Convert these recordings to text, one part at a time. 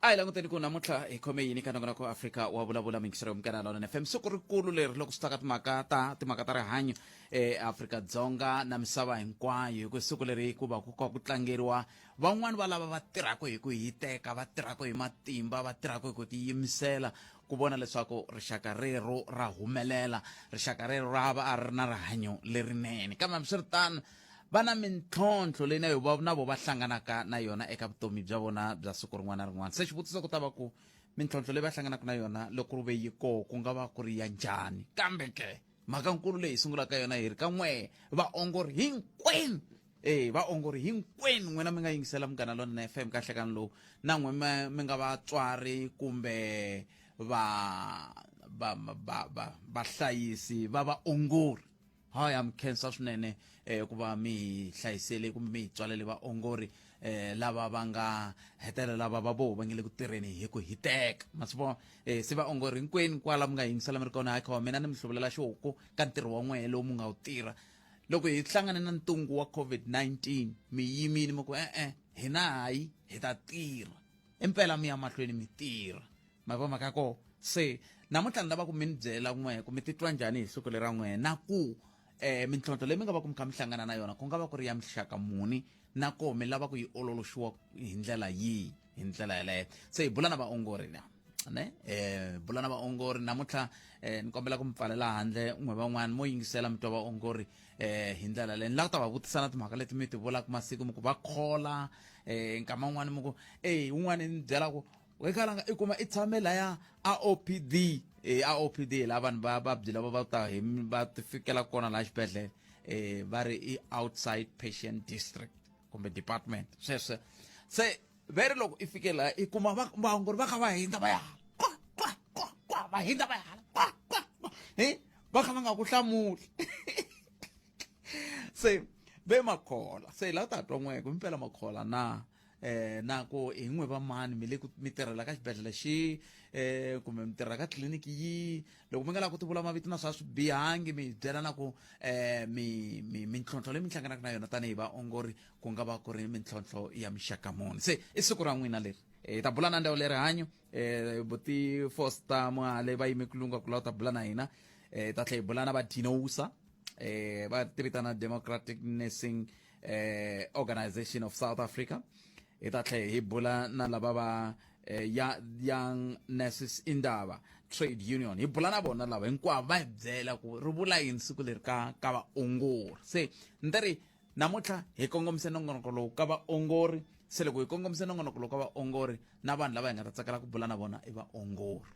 A hi languteni ku namuntlha hi khome yini ka nongonoko wa Afrika wa vulavula mingisero Munghana Lonene FM. Siku rikulu leri loko swi ta ka timhaka ta timhaka ta rihanyo eAfrika-Dzonga na misava hinkwayo hi ku siku leri ku va ku ka ku tlangeriwa van'wani va lava va tirhaka hi ku hiteka, va tirhaka hi matimba, va tirhaka hi ku tiyimisela ku vona leswaku rixaka rero ra humelela, rixaka rero ra va a ri na rihanyo lerinene. Kambe hambiswiritano va na mintlhontlho leyi na yo va na vo va hlanganaka na yona eka vutomi bya vona bya siku rin'wana na rin'wana. Se xivutiso ku ta va ku mintlhontlho leyi va hlanganaka na yona loko ri ve yi koho ku nga va ku ri ya njhani? Kambe ke mhaka-nkulu leyi hi sungulaka yona hi ri ka n'we vaongori hinkwenu e vaongori hinkwenu n'wina mi nga yingisela Munghana Lonene FM ka nhlekani lowu na n'we mi nga vatswari kumbe va va va va vahlayisi va vaongori. Ha ya mi khensa swinene eh, ku va mi hi hlayisele kumbe mi hi tswalele vaongori eh, lava va nga hetelela va va vo va nge le ku tirheni hi ku hiteka. Ma swi vona eh, se vaongori hinkwenu kwala mi nga yingisela mi ri kona hayi mina ni mi hluvulela xihuku ka ntirho wa n'wehe lowu mi nga wu tirha. Loko hi hlangane na ntungu wa COVID-19 mi yimile mi ku e-e hina hayi hi ta tirha. Impela mi ya mahlweni mi tirha. Ma vona mhaka ya koho? Se namuntlha ni lava ku mi ni byela n'we ku mi titwa njhani hi siku lera n'we na ku eh mintlhontlho leyi mi nga va ku mi kha mi hlangana na yona ku nga va ku ri ya mixaka muni na koho mi lava ku yi ololoxiwa hi ndlela yihi hi ndlela yeleyo. Se hi bula na vaongori na ne eh bula na vaongori namuntlha eh ni kombela ku mi pfalela handle n'we van'wana mo yingisela mi twa vaongori eh hi ndlela leyi ni lava ku ta va vutisa na timhaka leti mi ti vulaka masiku mi ku va khola eh nkama wun'wani mi ku eh wun'wani ni byela ku wekalanga i kuma i tshame laya a OPD eh a OPD la vanhu va vabyi lava va ta hi va ti fikela kona laha xibedhlele eh va ri i outside patient district kumbe department sweswo se ve ri loko i fike laha i kuma vaongori va kha va hindza va ya hala kwa kwa kwa kwa va hindza va ya hala kwa kwa kwa eh va kha va nga ku hlamuli se ve makhola se la ta twa n'we ku impela makhola na eh na ku hi n'we va mani mi le ku mi tirhela ka xibedhlele xi eh kumbe mi tirhela ka tliliniki yi loko mi nga lavi ku tivula mavito na swa swi bihangi mi byela na ku eh mi mi mintlhontlho leyi mi hlanganaka na yona tanihi vaongori ku nga va ku ri mintlhontlho ya mixaka muni. Se i siku ra n'wina leri hi ta bula na ndzawulo ya rihanyo eh buti Foster Mwale va yime ku lunga ku lava ta bula na hina eh ta tlhela hi bula na va Dinosa eh va ti vitana Democratic Nursing eh Organization of South Africa hi ta tlhela hi bula na lava va eh, ya Young Nurses Indaba Trade Union hi bula na vona lava hinkwavo va hi byela ku ri vula yini siku leri ka ka vaongori se ni ta ri namuntlha hi kongomise nongonoko lowu ka vaongori se loko hi kongomise nongonoko lowu ka vaongori na vanhu lava hi nga ta tsakela ku bula na vona i vaongori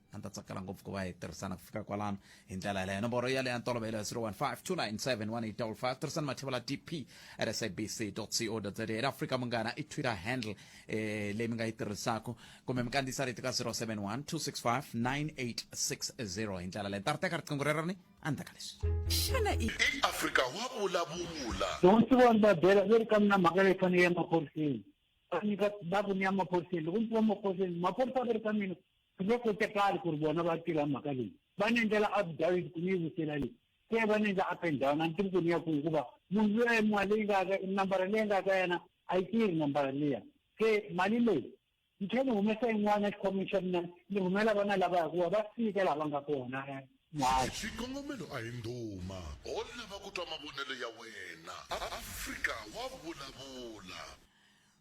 a ni ta tsakela ngopfu ku va hi tirhisana ku fika kwalano hi ndlela yaleyo nomboro yaleyo ya ntolovelo ya 015 297 1855 tirhisani mathevula dp at sabc co za eka Afrika Munghana i Twitter handle eh, leyi mi nga yi tirhisaka kumbe mi kandziyisa rito ka 071 265 9860 hi ndlela leyi ni ta ri teka riqingho rero ni endzhaku ka leswi. Xana i. EAfrika wa vulavula. Loko ndzi vona va bela ve ri ka mina mhaka leyi fanele ya maphoriseni va nyika va ku ni ya maphoriseni loko ndzi va maphoriseni maphorisa va ri ka mina swi nge kotekali ku ri vona va tirha mhaka leyi va ni endlela affidavit ku ni yi vusela leyi se va ni endla up and down a ni tivi ku ni ya kwihi hikuva munhu luya mali leyi nga ka nambara leyi nga ka yena a yi tirhi nambara liya se mali leyi ni tlhela ni humesa yin'wana exikhwameni xa mina ni rhumela vana lava hikuva va fika laha va nga kona muhaxi. Xikongomelo a hi ndhuma. Ho lava ku twa mavonelo ya wena. Afrika wa vulavula.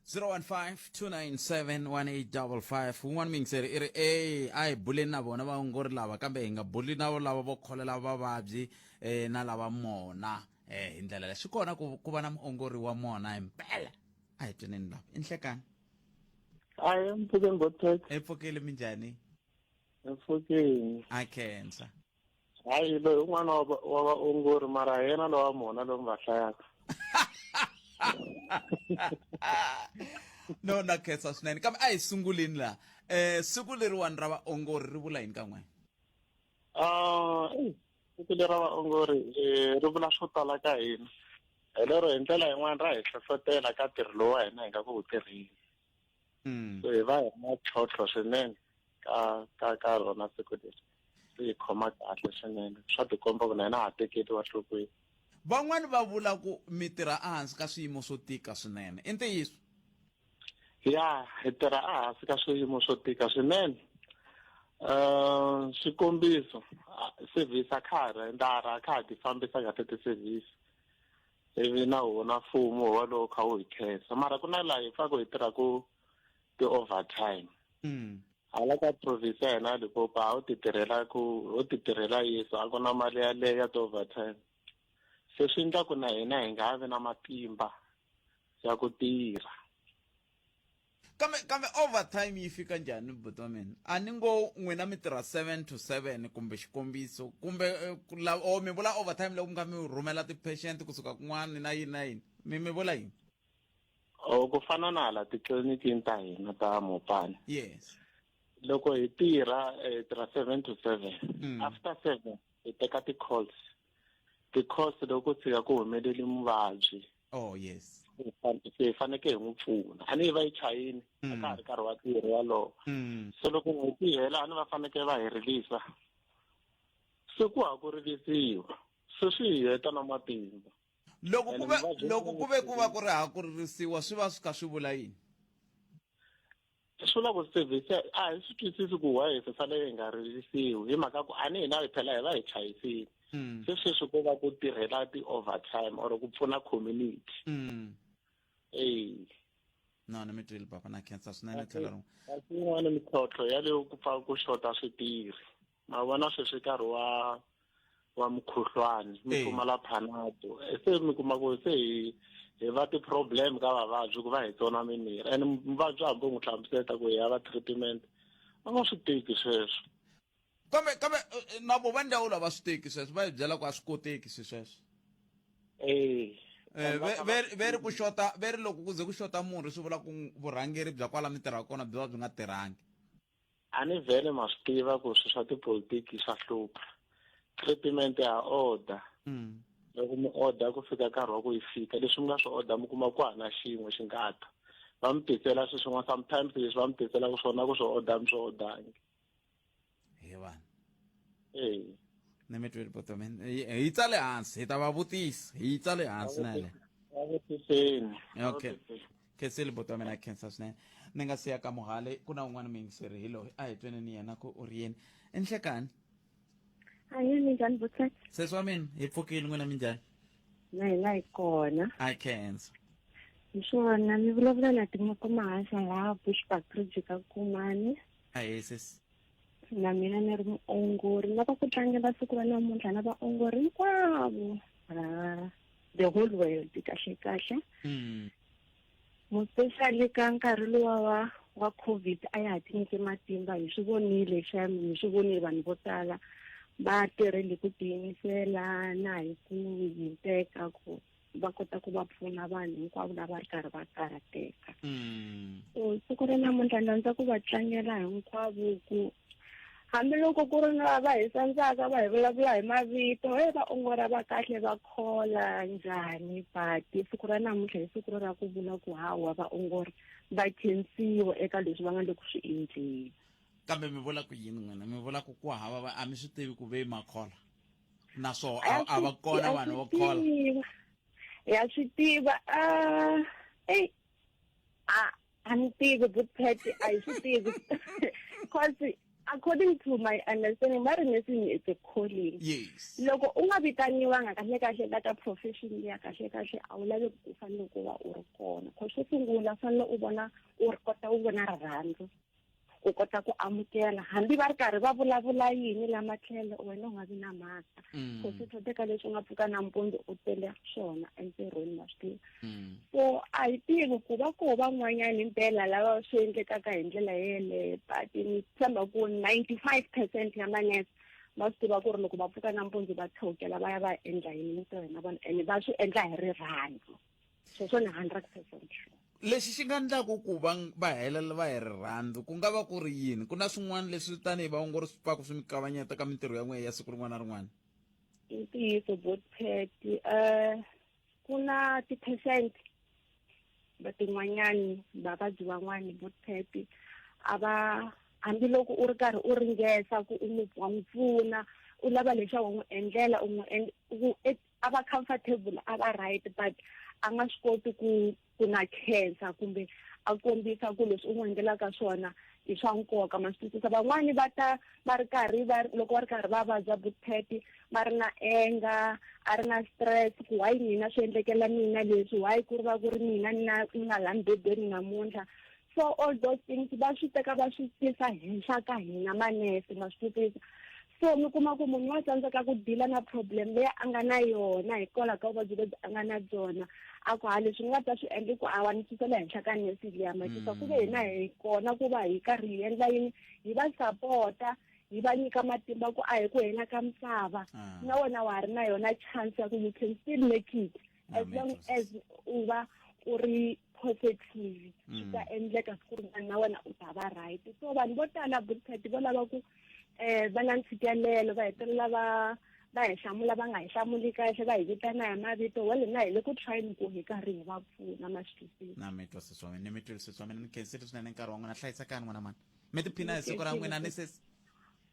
015-297-1855 wun'wana muyingiseri i ri e a hi buleni na vona vaongori lava kambe hi nga buli na lava vo kholela vavabyi um na lava mona um hi ndlela leyi swi kona ku ku va na muongori wa mona himpela a hi tweneni lava i nhlekani Hayi mpfukeni bothet. Epfukile minjhani? Mpfukeni. A khensa. Hayi loyi un'wana wa wa vaongori mara hi yena lowa mona lowu mi va hlayaka. No na khensa swinene kambe a hi sunguleni laha. Eh siku leriwani ra vaongori ri vula yini ka n'wina? Ah, siku leri ra vaongori eh, ri vula swo tala ka hina. Hi lero hi ndlela yin'wana ra hi hlohlotela ka ntirho lowu wa hina hi nga ku wu tirheni. So hi va hi ri na ntlhontlho swinene ka ka ka rona siku leri. Swi hi khoma kahle swinene. Swa tikomba ku na hina ha tekeriwa enhlokweni. Van'wani va vula ku mi tirha ehansi ka swiyimo swo tika swinene. I ntiyiso? Ya, hi tirha ehansi ka swiyimo swo tika swinene. Xikombiso, service a kha ha ri ndara a kha ha ti fambisa kahle ti-service ivi na wona mfumo wa lowu kha wu hi khensa mara ku na laha hi pfaku hi tirhaku ti-overtime. Hala ka province ya hina ya Limpopo a wu ti tirhela ku ho ti tirhela Yesu a ku na mali yaleyo ya ti-overtime se swi endla ku na hina hi nga ha vi na matimba ya ku tirha. Kambe overtime yi fika njhani buti wa mina? A ni ngo n'wina mi tirha 7 to 7 kumbe xikombiso kumbe o mi vula overtime loko mi kha mi rhumela ti-patient kusuka kun'wana na yini na yini, mi vula yini? O ku fana na hala titlilinikini ta hina ta Mopani. Yes. Loko hi tirha hi tirha 7 to 7. After 7 hi teka ti-calls. Ti-calls loko tshika ku humeleli muvabyi. Oh yes. Se hi fanekele hi n'wi pfuna. A ni yi va yi chayini a ka ha ri nkarhi wa ntirho walowo. Se loko n'hweti yi hela a ni va fanekele va hi rilisa. Se ku ha ku rilisiwa. Se swi hi heta na matimba. Loko ku ve loko ku ve ku va ku ri ha ku ririsiwa swi va swi kha swi vula yini? Swi vula ku service a hi swi twisisi ku why hi fanele hi nga ririsiwi hi mhaka ku a ni hina hi phela hi va hi chayisile. Se sweswi ko va ku tirhela ti-overtime or ku pfuna community. Eya. No, ni mi twile papa, na khensa swinene tlhelo rin'we. Kasi yin'wana mintlhontlho yaleyo ku pfa ku xota switirhi. Ma vona sweswi nkarhi wa mukhuhlwani mi pfumala Panado, se mi kuma ku se hi va ti-problem ka vavabyi ku va hi tsona mimirhi and muvabyi hambi u n'wi hlamuseta ku hi ya va treatment va nga swi teki sweswo. Kambe na vo va ndzawulo a va swi teki sweswo, va hi byela ku a swi koteki swi sweswo. Ve ri ku xota, ve ri loko ku ze ku xota murhi swi vula ku vurhangeri bya kwala mi tirhaka kona byi va byi nga tirhangi. A ni vhele ma swi tiva ku swilo swa tipolitiki swa hlupha. Treatment ya order. Loko mi order ku fika nkarhi wa ku yi fika, leswi mi nga swi order mi kuma ku hana xin'we xi nga ta. Va mi tisela swilo swin'wana, sometimes leswi va mi tiselaka swona ku swi order mi swi ordangi. He vanhu. Ni mi twile buti wa mina. Hi tsale hansi, hi ta va vutisa, hi tsale hansi na yaleyo. Va vutiseni. Okay. Khensile buti wa mina, khensa swinene. Ni nga siya ka Muhale, ku na un'wana muyingiseri hi loyi, a hi tweneni yena ku u ri yini. Enhlekani. Ahee, minjhani buti? Sesi wa mina, hi pfukile, n'wina minjhani? Na hina hi kona. A khensa. Hi swona, mi vulavula na Timoko Mahasa laha Bushbuckridge ka Kumani. Ahee sesi. Na mina ni ri muongori, na va ku tlangela siku ra namuntlha na vaongori hinkwavo the whole world kahle kahle. Especially ka nkarhi luwa wa COVID a ya ha tinyike matimba, hi swi vonile xem, hi swi vonile vanhu vo tala va tirhile ku tiyimisela na hi ku hiteka ku va kota ku va pfuna vanhu hinkwavo lava ri karhi va karhateka. So siku ra namuntlha ni rhandza ku va tlangela hinkwavo ku hambiloko ku ri na va hi sandzaka va hi vulavula hi mavito, he vaongori va kahle va khola njhani, but siku ra namuntlha hi siku ra ku vula ku hawa vaongori va khensiwa eka leswi va nga le ku swi endleni. Kambe mi vula ku yini n'wina? Mi vula ku ku hava va, a mi swi tivi ku ve makhola? Naswo a va kona vanhu vo khola? Ya swi tiva. Ey, a ni tivi but Pat, a hi swi tivi. Because according to my understanding, va ri nursing is a calling. Yes. Loko u nga vitaniwanga kahle kahle la ka profession liya kahle kahle a wu laveki ku fanele ku va u ri kona. Cause xo sungula fanele u vona u ri kota u vona rirhandzu, u kota ku amukela hambi va ri karhi va vulavula yini la matlhelo, wena u nga vi na mhaka. Cause swi tlhoteka leswi u nga pfuka nampundzu u tele swona entirhweni, ma swi tiva. So a hi tivi ku va koho van'wanyana himpela lava swi endlekaka hi ndlela yeleyo, but ni tshemba ku 95% ya manese va swi tiva ku ri loko va pfuka nampundzu va chokela va ya va endla yini mintirho na vona, and va swi endla hi rirhandzu. Sweswo ni 100% sure. Lexi xi nga endlaku ku va va helela va hi rirhandzu ku nga va ku ri yini? Ku na swin'wana leswi tanihi vaongori swi pfaka swi mi kavanyeta ka mintirho ya n'wina ya siku rin'wana na rin'wana? I ntiyiso Botpet, ku na ti-percent va tin'wanyani vavabyi van'wani Botpet a va hambiloko u ri karhi u ringesa ku u n'wi wa n'wi pfuna, u lava leswaku u n'wi endlela u n'wi u a va comfortable a va right but a nga swi koti ku ku na khensa kumbe a kombisa ku leswi u n'wi endlelaka swona i swa nkoka ma swi twisisa van'wani va ta va ri karhi va loko va ri karhi va vabya vutsheti va ri na anger a ri na stress ku why mina swi endlekela mina leswi why ku ri va ku ri mina ni na ni nga la mbedweni namuntlha so all those things va swi teka va swi tisa henhla ka hina manese ma swi twisisa so mi kuma ku munhu wa tsandzeka ku dila na problem leyi a nga na yona hikwalaho ka vuvabyi lebyi a nga na byona a ku ha leswi ni nga ta swi endla ku a wa ni susela henhla ka nesi liya matisa ku ve hina hi kona ku va hi karhi hi endla yini hi va sapota hi va nyika matimba ku a hi ku hela ka misava ah. na wena wa ha ri na yona chance ya ku you can still make it as long as u va u ri positive swi ta mm. endleka siku rin'wana na wena u ta va right so vanhu vo tala butati vo lava ku um va na ntshikelelo va hetelela va va hi hlamula va nga hi hlamuli kahle va hi vitana hi mavito wa lina hi le ku trying ku hi karhi hi va pfuna ma swi twisisa na mi twa sesi wa mina ni mi twile sesi wa mina ni khensile swinene nkarhi wa n'wina hlayisekani n'wana mani mi tiphina hi siku ra n'wina ni sesi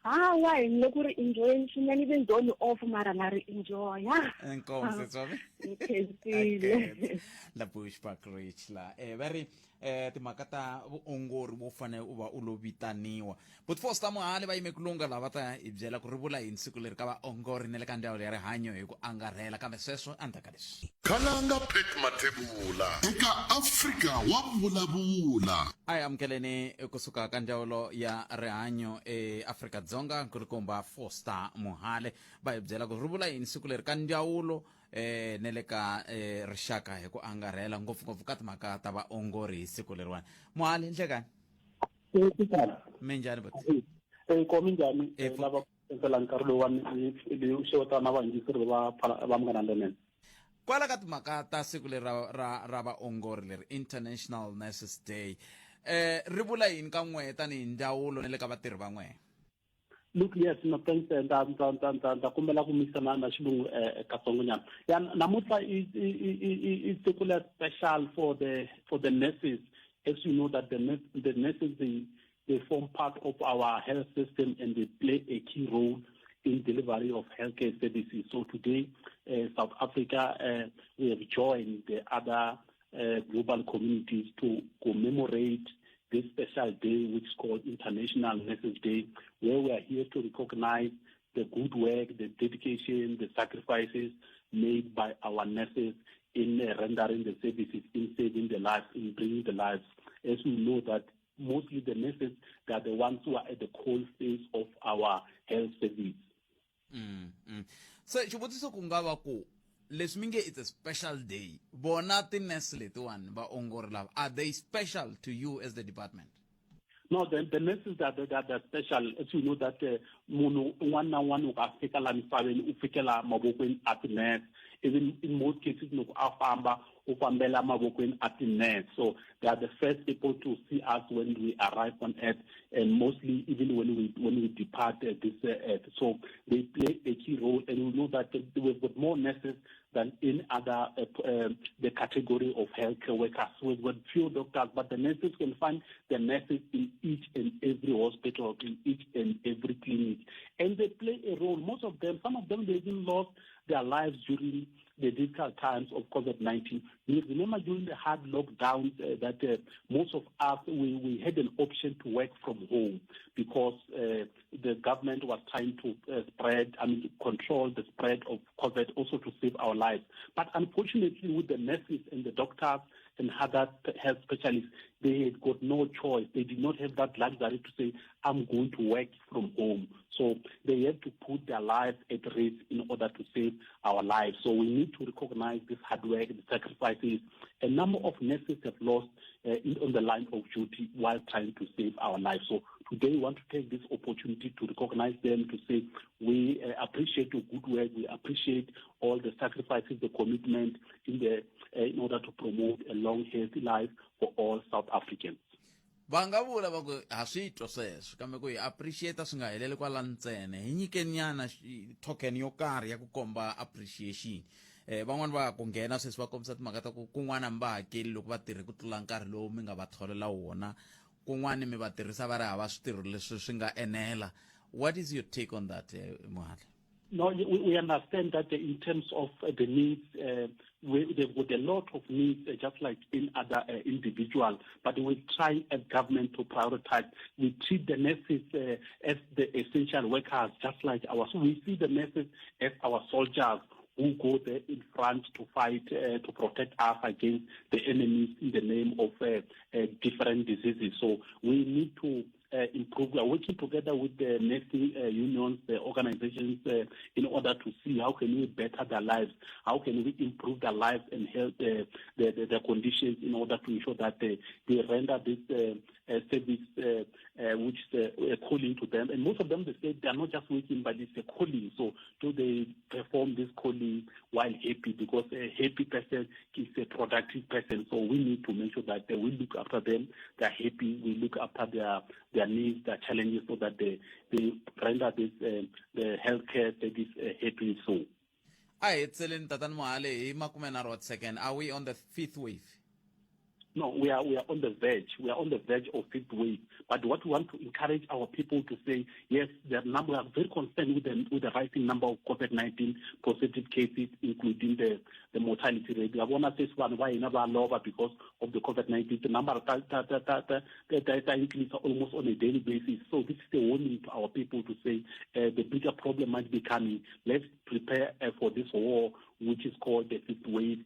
hawa hi le ku ri enjoyeni swinene even though ni off mara na ri enjoya inkomu sesi wa mina ni khensile la bushback rich la eh va ri eh timhaka ta vuongori vo fanele u va u lo vitaniwa but foster muhali va yime ku lunga lava ta hi byela ku ri vula yini siku leri ka vaongori na le ka ndzawulo ya rihanyo hi ku angarhela kambe sweswo endzhaku ka leswi Khalanga Pat Mathebula eka Afrika wa Vulavula. A hi amukeleni kusuka ka ndzawulo ya rihanyo eAfrika-Dzonga nkulukumba Foster Mohale va hi byela ku ri vula yini siku leri ka ndzawulo eh ne le ka eh, rixaka hi ku angarhela ngopfungopfu ka timhaka ta vaongori hi siku leriwani Mohale nhlekani minjhani buti Eh, ko minjhani eh, lava endzela nkarhi lowuwani leyi xeweta na vayingiseri va va Munghana Lonene kwala ka timhaka ta siku leri ra, ra, ra vaongori leri International Nurses Day eh ri vula yini ka n'wehe tanihi ndzawulo ni le ka vatirhi va n'wehe Look, yes, no thanks eh, ndza ndza ndza ndza ndza kombela ku misa na na xilungu eh, katsongonyana. Ya namuntlha i i i i siku le special for the nurses as you know that the nurses they form part of our health system and they play a key role in delivery of healthcare services. So today, South Africa, we have joined the other global communities to commemorate this special day, which is called International Nurses Day, where we are here to recognize the good work, the dedication, the sacrifices made by our nurses in rendering the services, in saving the lives, in bringing the lives. As we know that mostly the nurses, they are the ones who are at the coal face of our health service. Mm. Se xivutiso ku nga va ku leswi mi nge it's a special day vona ti-nurse letiwani vaongori lava are they special to you as the department No, the nurses that that are special. As you know that munhu un'wana na un'wana loko a fika la misaveni u fikela mavokweni a ti-nurse. Even in most cases loko a famba u fambela mavokweni a ti-nurse. So they are the first people to see us when we arrive on earth and mostly even when we depart this earth. So they play a key role and we know that we've got more nurses than in other the category of healthcare workers. We've got few doctors, but the nurses can find the nurses in each and every hospital, in each and every clinic. And they play a role. Most of them, some of them, they even lost their lives during the difficult times of COVID-19. You remember during the hard lockdowns that most of us, we had an option to work from home because the government was trying to spread, I mean, control the spread of COVID, also to save our lives. But unfortunately, with the nurses and the doctors and other health specialists, they had got no choice. They did not have that luxury to say, I'm going to work from home. So they had to put their lives at risk in order to save our lives. So we need to recognize this hard work, the sacrifices. A number of nurses have lost on the line of duty while trying to save our lives. So today we want to take this opportunity to recognize them, to say we appreciate your good work, we appreciate all the sacrifices, the commitment in order to promote a long, healthy life for all South Africans. Va nga vula va ku ha swi twa sweswo kambe ku hi appreciate swi nga heleli kwala ntsena hi nyikeni nyana token yo karhi ya ku komba appreciation eh van'wani va ku nghena sweswi va kombisa timhaka ta ku kun'wana mi va hakeli loko va tirhe ku tlula nkarhi lowu mi nga va tholela wona kun'wani mi va tirhisa va ri hava switirho leswi swi nga enela what is your take on that eh, Mohale? No, we understand that in terms of the needs, they've got a lot of needs, just like in other individuals. But we try as government to prioritize. We treat the nurses as the essential workers, just like our. So we see the nurses as our soldiers who go there in front to fight to protect us against the enemies in the name of different diseases. So we need to improve. We are working together with the nursing unions, the organizations, in order to see how can we better their lives, how can we improve their lives and help the conditions in order to ensure that they render this service which is a calling to them. And most of them, they say they are not just working, but it's a calling. So do they perform this calling while happy? Because a happy person is a productive person. So we need to make sure that we look after them, they are happy, we look after their needs, their challenges, so that they render this the healthcare service happy. So a hi tseleni tatani Mohale hi 30 wa second. Are we on the fifth wave? No, we are on the verge. We are on the verge of fifth wave. But what we want to encourage our people to say, yes, the number, we are very concerned with the rising number of COVID-19 positive cases, including the mortality rate. I want to say one why never because of the COVID-19. The number that increase almost on a daily basis. So this is a warning to our people to say the bigger problem might be coming. Let's prepare for this war, which is called the fifth wave,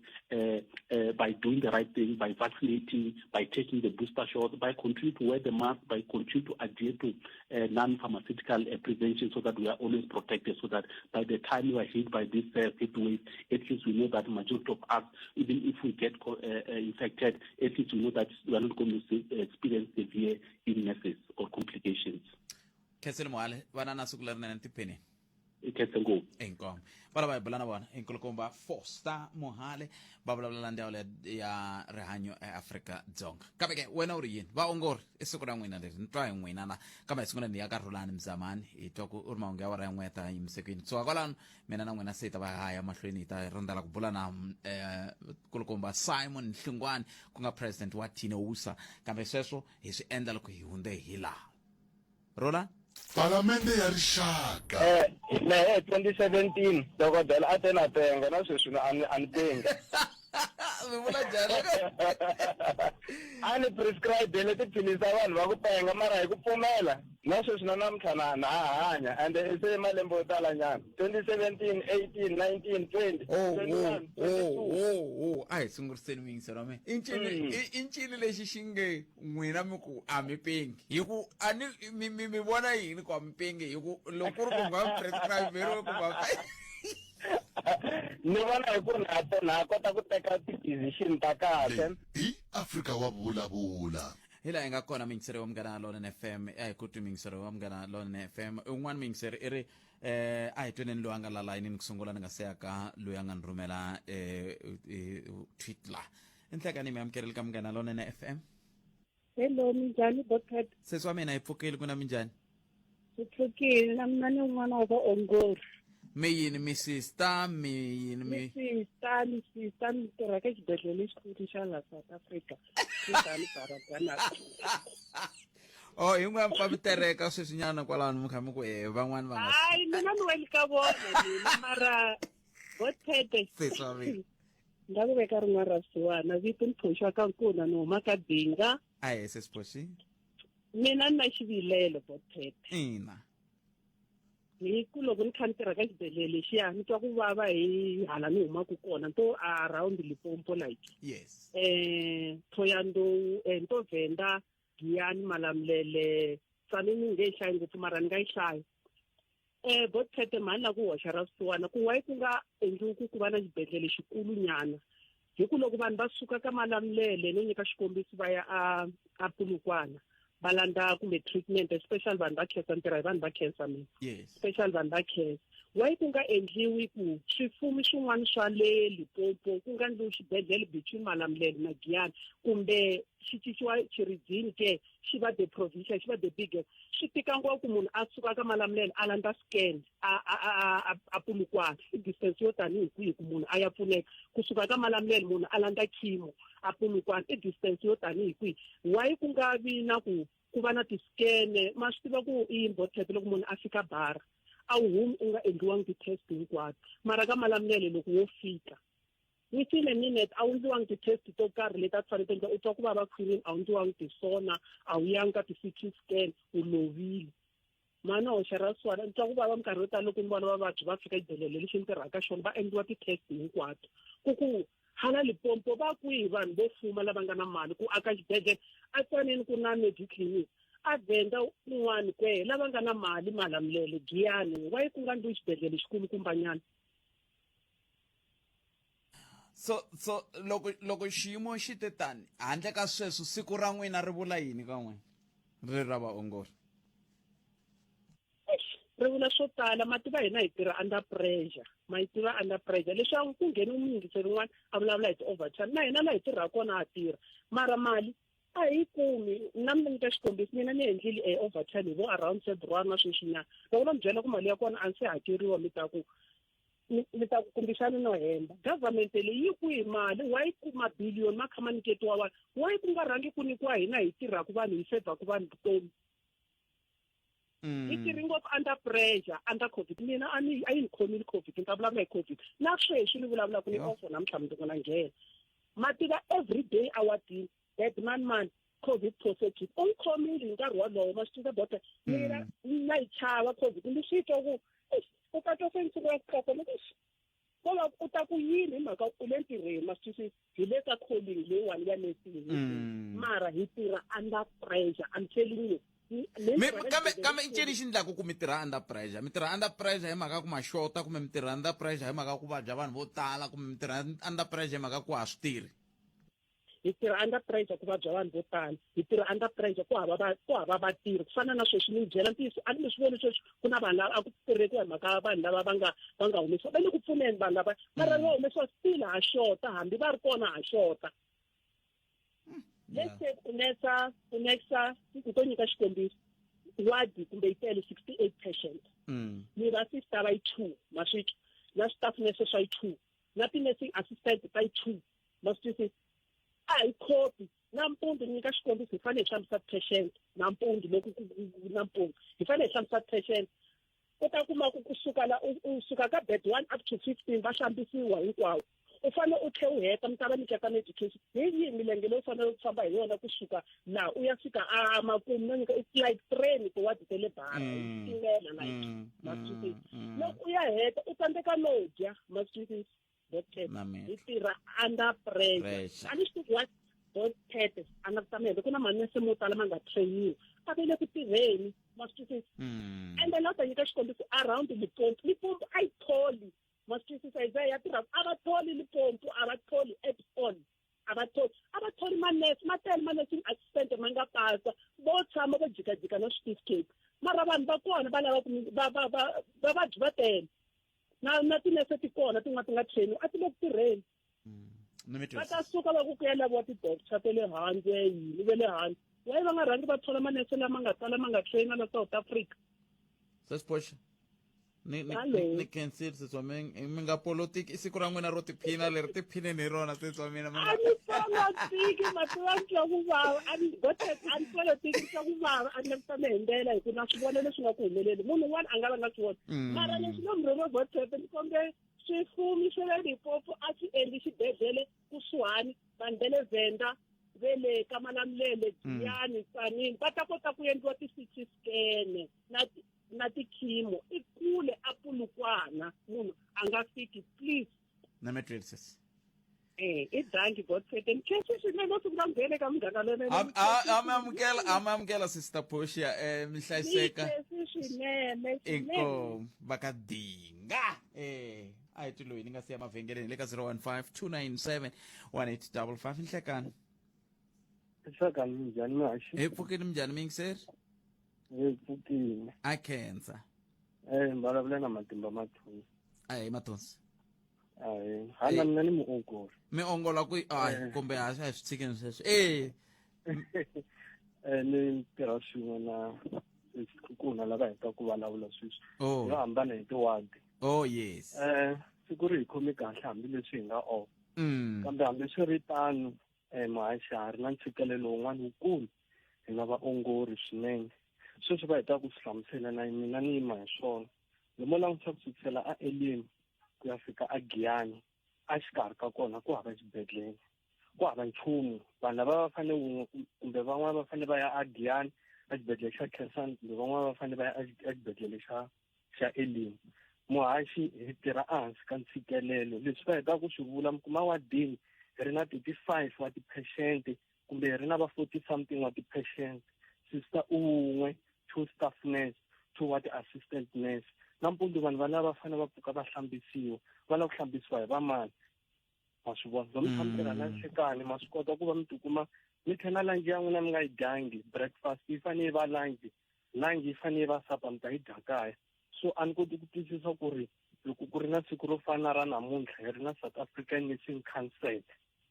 by doing the right thing, by vaccinating, by taking the booster shot, by continuing to wear the mask, by continuing to adhere to non-pharmaceutical prevention, so that we are always protected, so that by the time we are hit by this fifth wave, at least we know that majority of us, even if we get infected, at least we know that we are not going to experience severe illnesses or complications. Khensile Mohale, vana na siku lerinene tiphinini. Khense ngopfu. Inkomo va lava hi bula na vona i nkulukumba Foster Mohale, va vulavula na ndzawulo ya rihanyo eAfrika-Dzonga. Kambe ke wena u ri yini? Vaongori, i siku ra n'wina leri, ni twa hi n'wina la. Kambe hi sunguleni hi ya ka Rhulani Mzamani, hi twa ku u ri mahungu ya wara ya n'we ta yimisekweni. Kusuka kwalano mina na n'wina se hi ta va haya mahlweni, hi ta rindzela ku bula na nkulukumba Simon Hlungwani, ku nga president wa TNOSA. Kambe sweswo hi swi endla loko hi hundze hi laha. Roland? Palamende ya Rixaka. Mehe 2017 dokodela a te na penga na sweswi a ni a ni pengi. Mi vula njhani? A ni prescribe-ele tiphilisi ta vanhu va ku penga, mara hi ku pfumela na sweswi na namuntlha na na ha hanya, and se malembe yo tala nyana, 2017, 18, 19, 20, Oh, 21, oh, 22. oh, oh, a hi sunguriseni muyingiseri wa mina. I ncini i ncini lexi xi nge n'wina mi ku a mi pengi? Hi ku a ni mi mi mi vona yini ku a mi pengi? Hi ku loko ku ri ku nga mi prescribe-eriwe ku va Ni vona hi ku na na kota ku teka ti-decision ta kahle. I Afrika wa vulavula. Hi laha hi nga kona muyingiseri wa Munghana Lonene FM. A hi ku twi muyingiseri wa Munghana Lonene FM. Un'wana muyingiseri i ri a hi tweneni loyi a nga la layinini ku sungula, ni nga se ya ka loyi a nga ni rhumela tweet la. Enhlekani mi amukerile ka Munghana Lonene FM. Hello, minjhani Botcat? Sesi wa mina, hi pfukile, ku na minjhani? Hi pfukile, na mina ni un'wana wa vaongori. Mi yini, mi sister, mi yini mi? Mi sister, mi sister, mi tirha ka xibedhlele lexikulu xa la South Africa. Minjhani Baragwanath? Oh, hi n'we pfa mi tereka sweswinyana kwalano, mi kha mi ku van'wani va nga. Hayi, mina ni weli ka vona mina, mara Botcat. Sesi wa mina. Nga ku veka rin'wana ra swisiwana, vito ni Phoxiwa ka Nkuna, ni huma ka Binga. A hi sesi Phoxi. Mina ni na xivilelo Botcat. Ina. Hi ku loko ni kha ni tirha ka xibedhlele lexiya, ni twa ku vava hi hala ni humaka kona, ni to around Limpopo like. Yes. Thohoyandou, ni to Venda, Giyani, Malamulele, Tsani ni nge yi hlayi ngopfu, mara ni nga yi hlaya. Botcat, mhani la ku hoxa ra swisiwana, ku why ku nga endliwi ku ku va na xibedhlele xikulu nyana? Hi ku loko vanhu va suka ka Malamulele, no nyika xikombiso, va ya a Polokwane, va landza kumbe treatment, especially vanhu va cancer, ni tirha hi vanhu va cancer mina. Yes. Especially vanhu va cancer. Why ku nga endliwi ku swifumi swin'wana swa le Limpopo ku nga endliwi xibedhlele between Malamulele na Giyani, kumbe xi cinciwa Tshilidzini ke xi va the provincial, xi va the biggest? Swi tika ngopfu munhu a suka ka Malamulele a landza scan a Polokwane, i distance yo tanihi kwihi ku munhu a ya pfuneka? Kusuka ka Malamulele munhu a landza chemo a Polokwane, i distance yo tanihi kwihi? Why ku nga vi na ku ku va na ti-scan? Ma swi tiva ku i yini, Botcat, loko munhu a fika bara A wu humi u nga endliwangi ti-test hinkwato. Mara ka Malamulele loko wo fika within a minute a wu ndliwangi ti-test to karhi leti a ti fanele ti endliwa, u twa ku vava khwirini, a wu ndliwangi ti-sona, a wu yangi ka ti-C_T scan, u lovile. Mhani hoxa ra swona ni twa ku vava minkarhi yo tala loko ni vona vavabyi va fika exibedhlele lexi ni tirhaka ka xona va endliwa ti-test hinkwato ku ku hala Limpopo va kwihi vanhu vo fuma lava nga na mali ku aka xibedhlele a Tsaneni ku na Mediclinic a Venda kun'wani kwehe lava nga na mali Malamulele Giyani why ku nga ndliwi xibedhlele xikulukumbanyana. So so loko loko xiyimo xi te tani handle ka sweswo siku ra n'wina ri vula yini ka n'wina ri ra vaongori? Ri vula swo tala ma tiva hina hi tirha under pressure ma yi tiva under pressure leswaku ku nghene muyingiseri un'wana a vulavula hi ti-overtime na hina laha hi tirhaka kona ha tirha mara mali a hi kumi nna mi nyika xikombiso mina ni endlile e overtime hi vo around February na sweswinyana loko no mi byela ku mali ya kona a ni se hakeriwa mi ta ku mi ta ku kumbexana no hemba government leyi yi kwihi mali why ku mabiliyoni ma kha ma nyiketiwa vanhu why ku nga rhangi ku nyikiwa hina hi tirhaka vanhu hi sevhaku vanhu vutomi hi tirhi ngopfu under pressure under COVID mina a ni a yi ni khomile COVID ni ta vulavula hi COVID na sweswi ni vulavulaka ni off namuntlha mundzuku na nghena ma tiva every day a wadini bad man man COVID positive u ni khomile hi nkarhi wolowo ma swi tiva bota mina na yi chava COVID ni swi twa ku u ta twa se ni sungula ku tloko ni ku ko va u ta ku yini hi mhaka u le ntirhweni ma swi twisisa hi le ka calling leyiwani ya nursing mara hi tirha under pressure I'm telling you. Kambe kambe i ncini xi ndlaku ku mi tirha under pressure? Mi tirha under pressure hi mhaka ku ma xota kumbe mi tirha under pressure hi mhaka ku vabya vanhu vo tala kumbe mi tirha under pressure hi mhaka ku a swi tirhi? Hi tirha under pressure ku vabya vanhu vo tala hi tirha under pressure ku hava va ku hava vatirhi ku fana na sweswi ni byela ntiyiso a ni mi swi voni sweswi ku na vanhu lava a ku tirhekiwa hi mhaka vanhu lava va nga va nga humesiwa va le ku pfuneni vanhu lava mara va humesiwa still ha xota hambi va ri kona ha xota. Let's say u nesa u nesa ku to nyika xikombiso wadi kumbe yi tele 68 patient mi va sister va yi 2 ma swi twa na staff nurse swa yi 2 na ti-nursing assistant ta yi 2 ma swi twisisa a hi khopi nampundzu ni nyika xikombiso hi fanele hi hlambisa patient nampundzu loko nampundzu hi fanele hi hlambisa patient u ta kuma ku kusuka la u suka ka bed 1 up to 15 va hlambisiwa hinkwawo u fanele u tlhe u heta mi ta va nyiketa medication hi yihi milenge leyi u fanele ku famba hi yona kusuka laha u ya fika a makumu no nyika it's like train tiwadi ta le bara timela like ma swi twisisa loko u ya heta u tsandzeka no dya ma swi twisisa doctor hi tirha under pressure a ni swi tivi what doctor a nga tsamele ku na manese mo tala ma nga trainiwa a va le ku tirheni ma swi twisisa ende la u ta nyika xikombiso around Limpopo Limpopo a yi tholi ma swi twisisa hi ya tirha a va tholi Limpopo a va tholi at all a va tholi a va tholi manese ma tele ma-nursing assistant ma nga pasa vo tshama vo jikajika na switifiketi mara vanhu va kona va lava ku va va va vavabyi va tele na na tinese ti kona tin'wana ti nga trainiwa a ti le ku tirheni va ta suka va ku ku ya laviwa ti-doctor ta le handle yini ve le handle why va nga rhangi va thola manese lama nga tala ma nga traina la South Africa? Sesi ni ni ni ni khensile sesi wa mina mi nga politiki i siku ra n'wina ro tiphina leri tiphineni hi rona sesi wa mina. A ni politiki mativa ni twa ku vava a ni a ni politiki ni twa ku vava a ni lavisana hi ndlela hi ku na swi vona leswi nga ku humeleli munhu un'wana a nga va nga swi vona mara leswi no murhumi botete ni kombe swifumi swa le Limpopo a swi endli xibedhlele kusuhani vanhu va le Venda ve le ka Malamulele Giyani Tzaneen va ta kota ku endliwa ti-C_T scan na na ti-chemo i kule a Polokwana munhu a nga fiki please. Na mi twile sesi. Eh, i danki Godfrey ni khensi swinene no sungula nghene ka munghana lonene. A mi amukela a mi amukela sister Portia eh mi hlayiseka. Ni swinene inkomu va ka dinga eh a hi twi loyi ni nga siya mavhengeleni le ka 015 297 1855 nhlekani. Nhlekani minjhani muhaxi? Hi pfukile minjhani miyingiseri? Hi pfukile. A khensa. Eh vulavula na Matimba Mathonsi. Ahee Mathonsi. Ahee hana mina ni muongori. Mi ongola kwi a kumbe a swi tshikeni sweswo. Eh. Eh ni tirha swin'we na kuna lava hetaka ku vulavula sweswi. Oh. Yo hambana hi tiwadi. Oh yes. Eh siku ri hi khome kahle hambileswi hi nga off. Kambe hambiswiritano eh muhaxi ha ri na ntshikelelo wun'wana wukulu hi nga vaongori swinene. Sweswi va hetaka ku swi hlamusela na mina ni yima hi swona. Loko mo langutisa ku sukisela a Elim ku ya fika a Giyani a xikarhi ka kona ku hava xibedhlele ku hava nchumu vanhu lava va fanele wun'we kumbe van'wana va fanele va ya a Giyani a xibedhlele xa Khensani kumbe van'wana va fanele va ya a xibedhlele xa xa Elim muhaxi hi tirha ehansi ka ntshikelelo leswi va hetaka ku swi vula mi kuma wadini hi ri na 35 wa ti-patient kumbe hi ri na va 40 something wa ti-patient sister un'we two staff nurse two wa ti-assistant nurse nampundzu vanhu va lava fanele va pfuka va hlambisiwa va lava ku hlambisiwa hi vamani ma swi vona va mi tshama tirha na nhlekani ma swi kota ku va mi tikuma mi tlhela lanji ya n'wina mi nga yi dyangi breakfast yi fanele yi va lanji lanji yi fanele yi va sapa mi ta yi dya kaya so a ni koti ku twisisa ku ri loko ku ri na siku ro fana na ra namuntlha hi ri na South African Nursing Council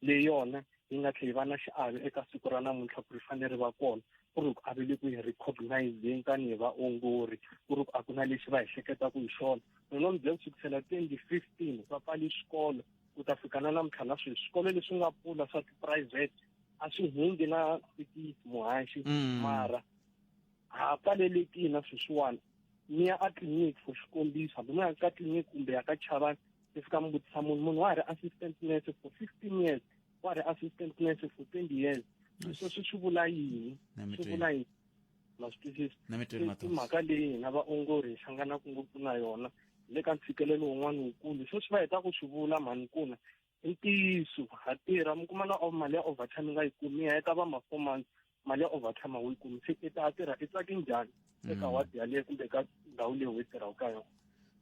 leyi yona yi nga tlhela yi va na xiave eka siku ra namuntlha ku ri fanele ri va kona ku ri a va le ku hi recognizeni tanihi vaongori ku ri a ku na lexi va hi hleketaka hi xona mina mi byela ku sukisela 2015 va pfale swikolo ku ta fika na namuntlha na sweswi swikolo leswi nga pfula swa ti-private a swi hundzi na sikisi muhaxi mm. mara ha pfalelekile na sweswiwani mi ya a tliliniki for xikombiso hambi mi ya ka tliliniki kumbe ya ka chavani mi fika mi vutisa munhu munhu wa ha ri assistant nurse for 15 years wa ha ri assistant nurse for 20 years sweswo swi vula yini swi vula yini ma swi twisisa i mhaka leyi hina vaongori hi hlanganaka ngopfu na yona le ka ntshikelelo wun'wana wukulu sweswi va heta ku swi vula mhani kuna i ntiyiso ha tirha mi kuma na mali ya overtime nga yi kumi ya heta va ma four months mali ya overtime a wu yi kumi se i ta tirha i tsake njhani eka mm. wadi yaleyo kumbe eka ndhawu leyi u yi tirhaka ka yona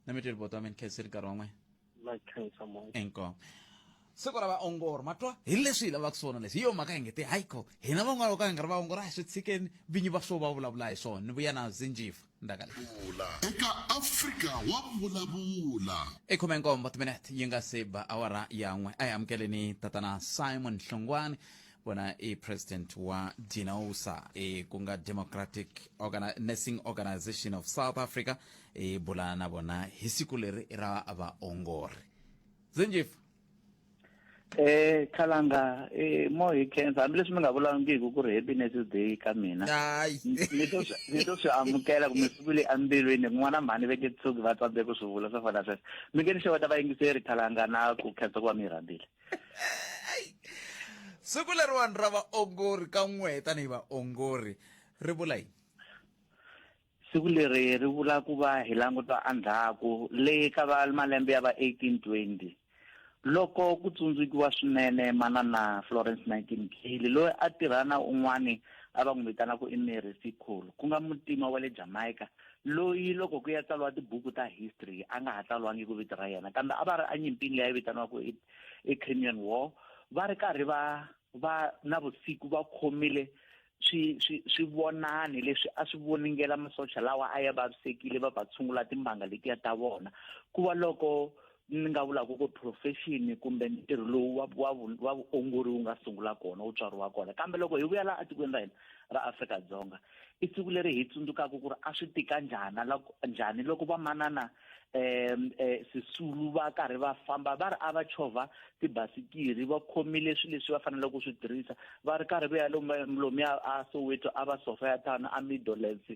na mi tweli bota mi ni khenseli nkarhi wa n'wina na khensa moya inkomu siku ra vaongori ma twa hi leswi hi lavaka swona leswi hi yo mhaka hi nge te hayiko hina van'wana vo ka hi nga ri vaongori a hi swi tshikeni vinyi va swo va vulavula hi swona ni vuya na zinjifa ndaka vula eka Afrika wa vulavula. I khumenkombo timinete yi nga se ba awara ya n'we a hi amukeleni tatana Simon Hlongwane vona i president wa DINOSA e ku nga Democratic Organi Nursing Organization of South Africa e bula na vona hi siku leri ra vaongori Zinjifa Eh khalanga eh mo hi khensa hambileswi mi nga vulangiki ku ri happiness day ka mina ni to ni to swi amukela kumbe swi vule embilwini n'wana mhani ve nge tshuki va tsandzeka ku swi vula swo fana sweswo mi nge ni xeweta vayingiseri khalanga na ku khensa ku va mi yi rhambile siku leriwani ra vaongori ka n'we tanihi vaongori ri vula yini Siku leri ri vula ku va hi languta endzhaku le ka va malembe ya va 1820 loko ku tsundzukiwa swinene manana Florence Nightingale loyi a tirha na un'wani a va n'wi vitana ku i Mary Seacole ku nga mutima wa le Jamaica loyi loko ku ya tsariwa tibuku ta history a nga ha tsariwangi ku vito ra yena kambe a va ri enyimpini leyi vitaniwaka i i Crimean War va ri karhi va va na vusiku va khomile swi swi swi vonani leswi a swi voningela masocha lawa a ya vavisekile va va tshungula timbanga letiya ta vona ku va loko ni nga vulaka ku profession kumbe ntirho lowu wa wa wa vuongori wu nga sungula kona wu tswariwa kona kambe loko hi vuya laha etikweni ra hina ra Afrika-Dzonga i siku leri hi tsundzukaka ku ri a swi tika njhani njhani loko vamanana um Sisulu va karhi va famba va ri a va chovha tibasikiri va khomile swilo leswi va faneleke ku swi tirhisa va ri karhi va ya lomuya a Soweto a va Sophiatown a Middlelands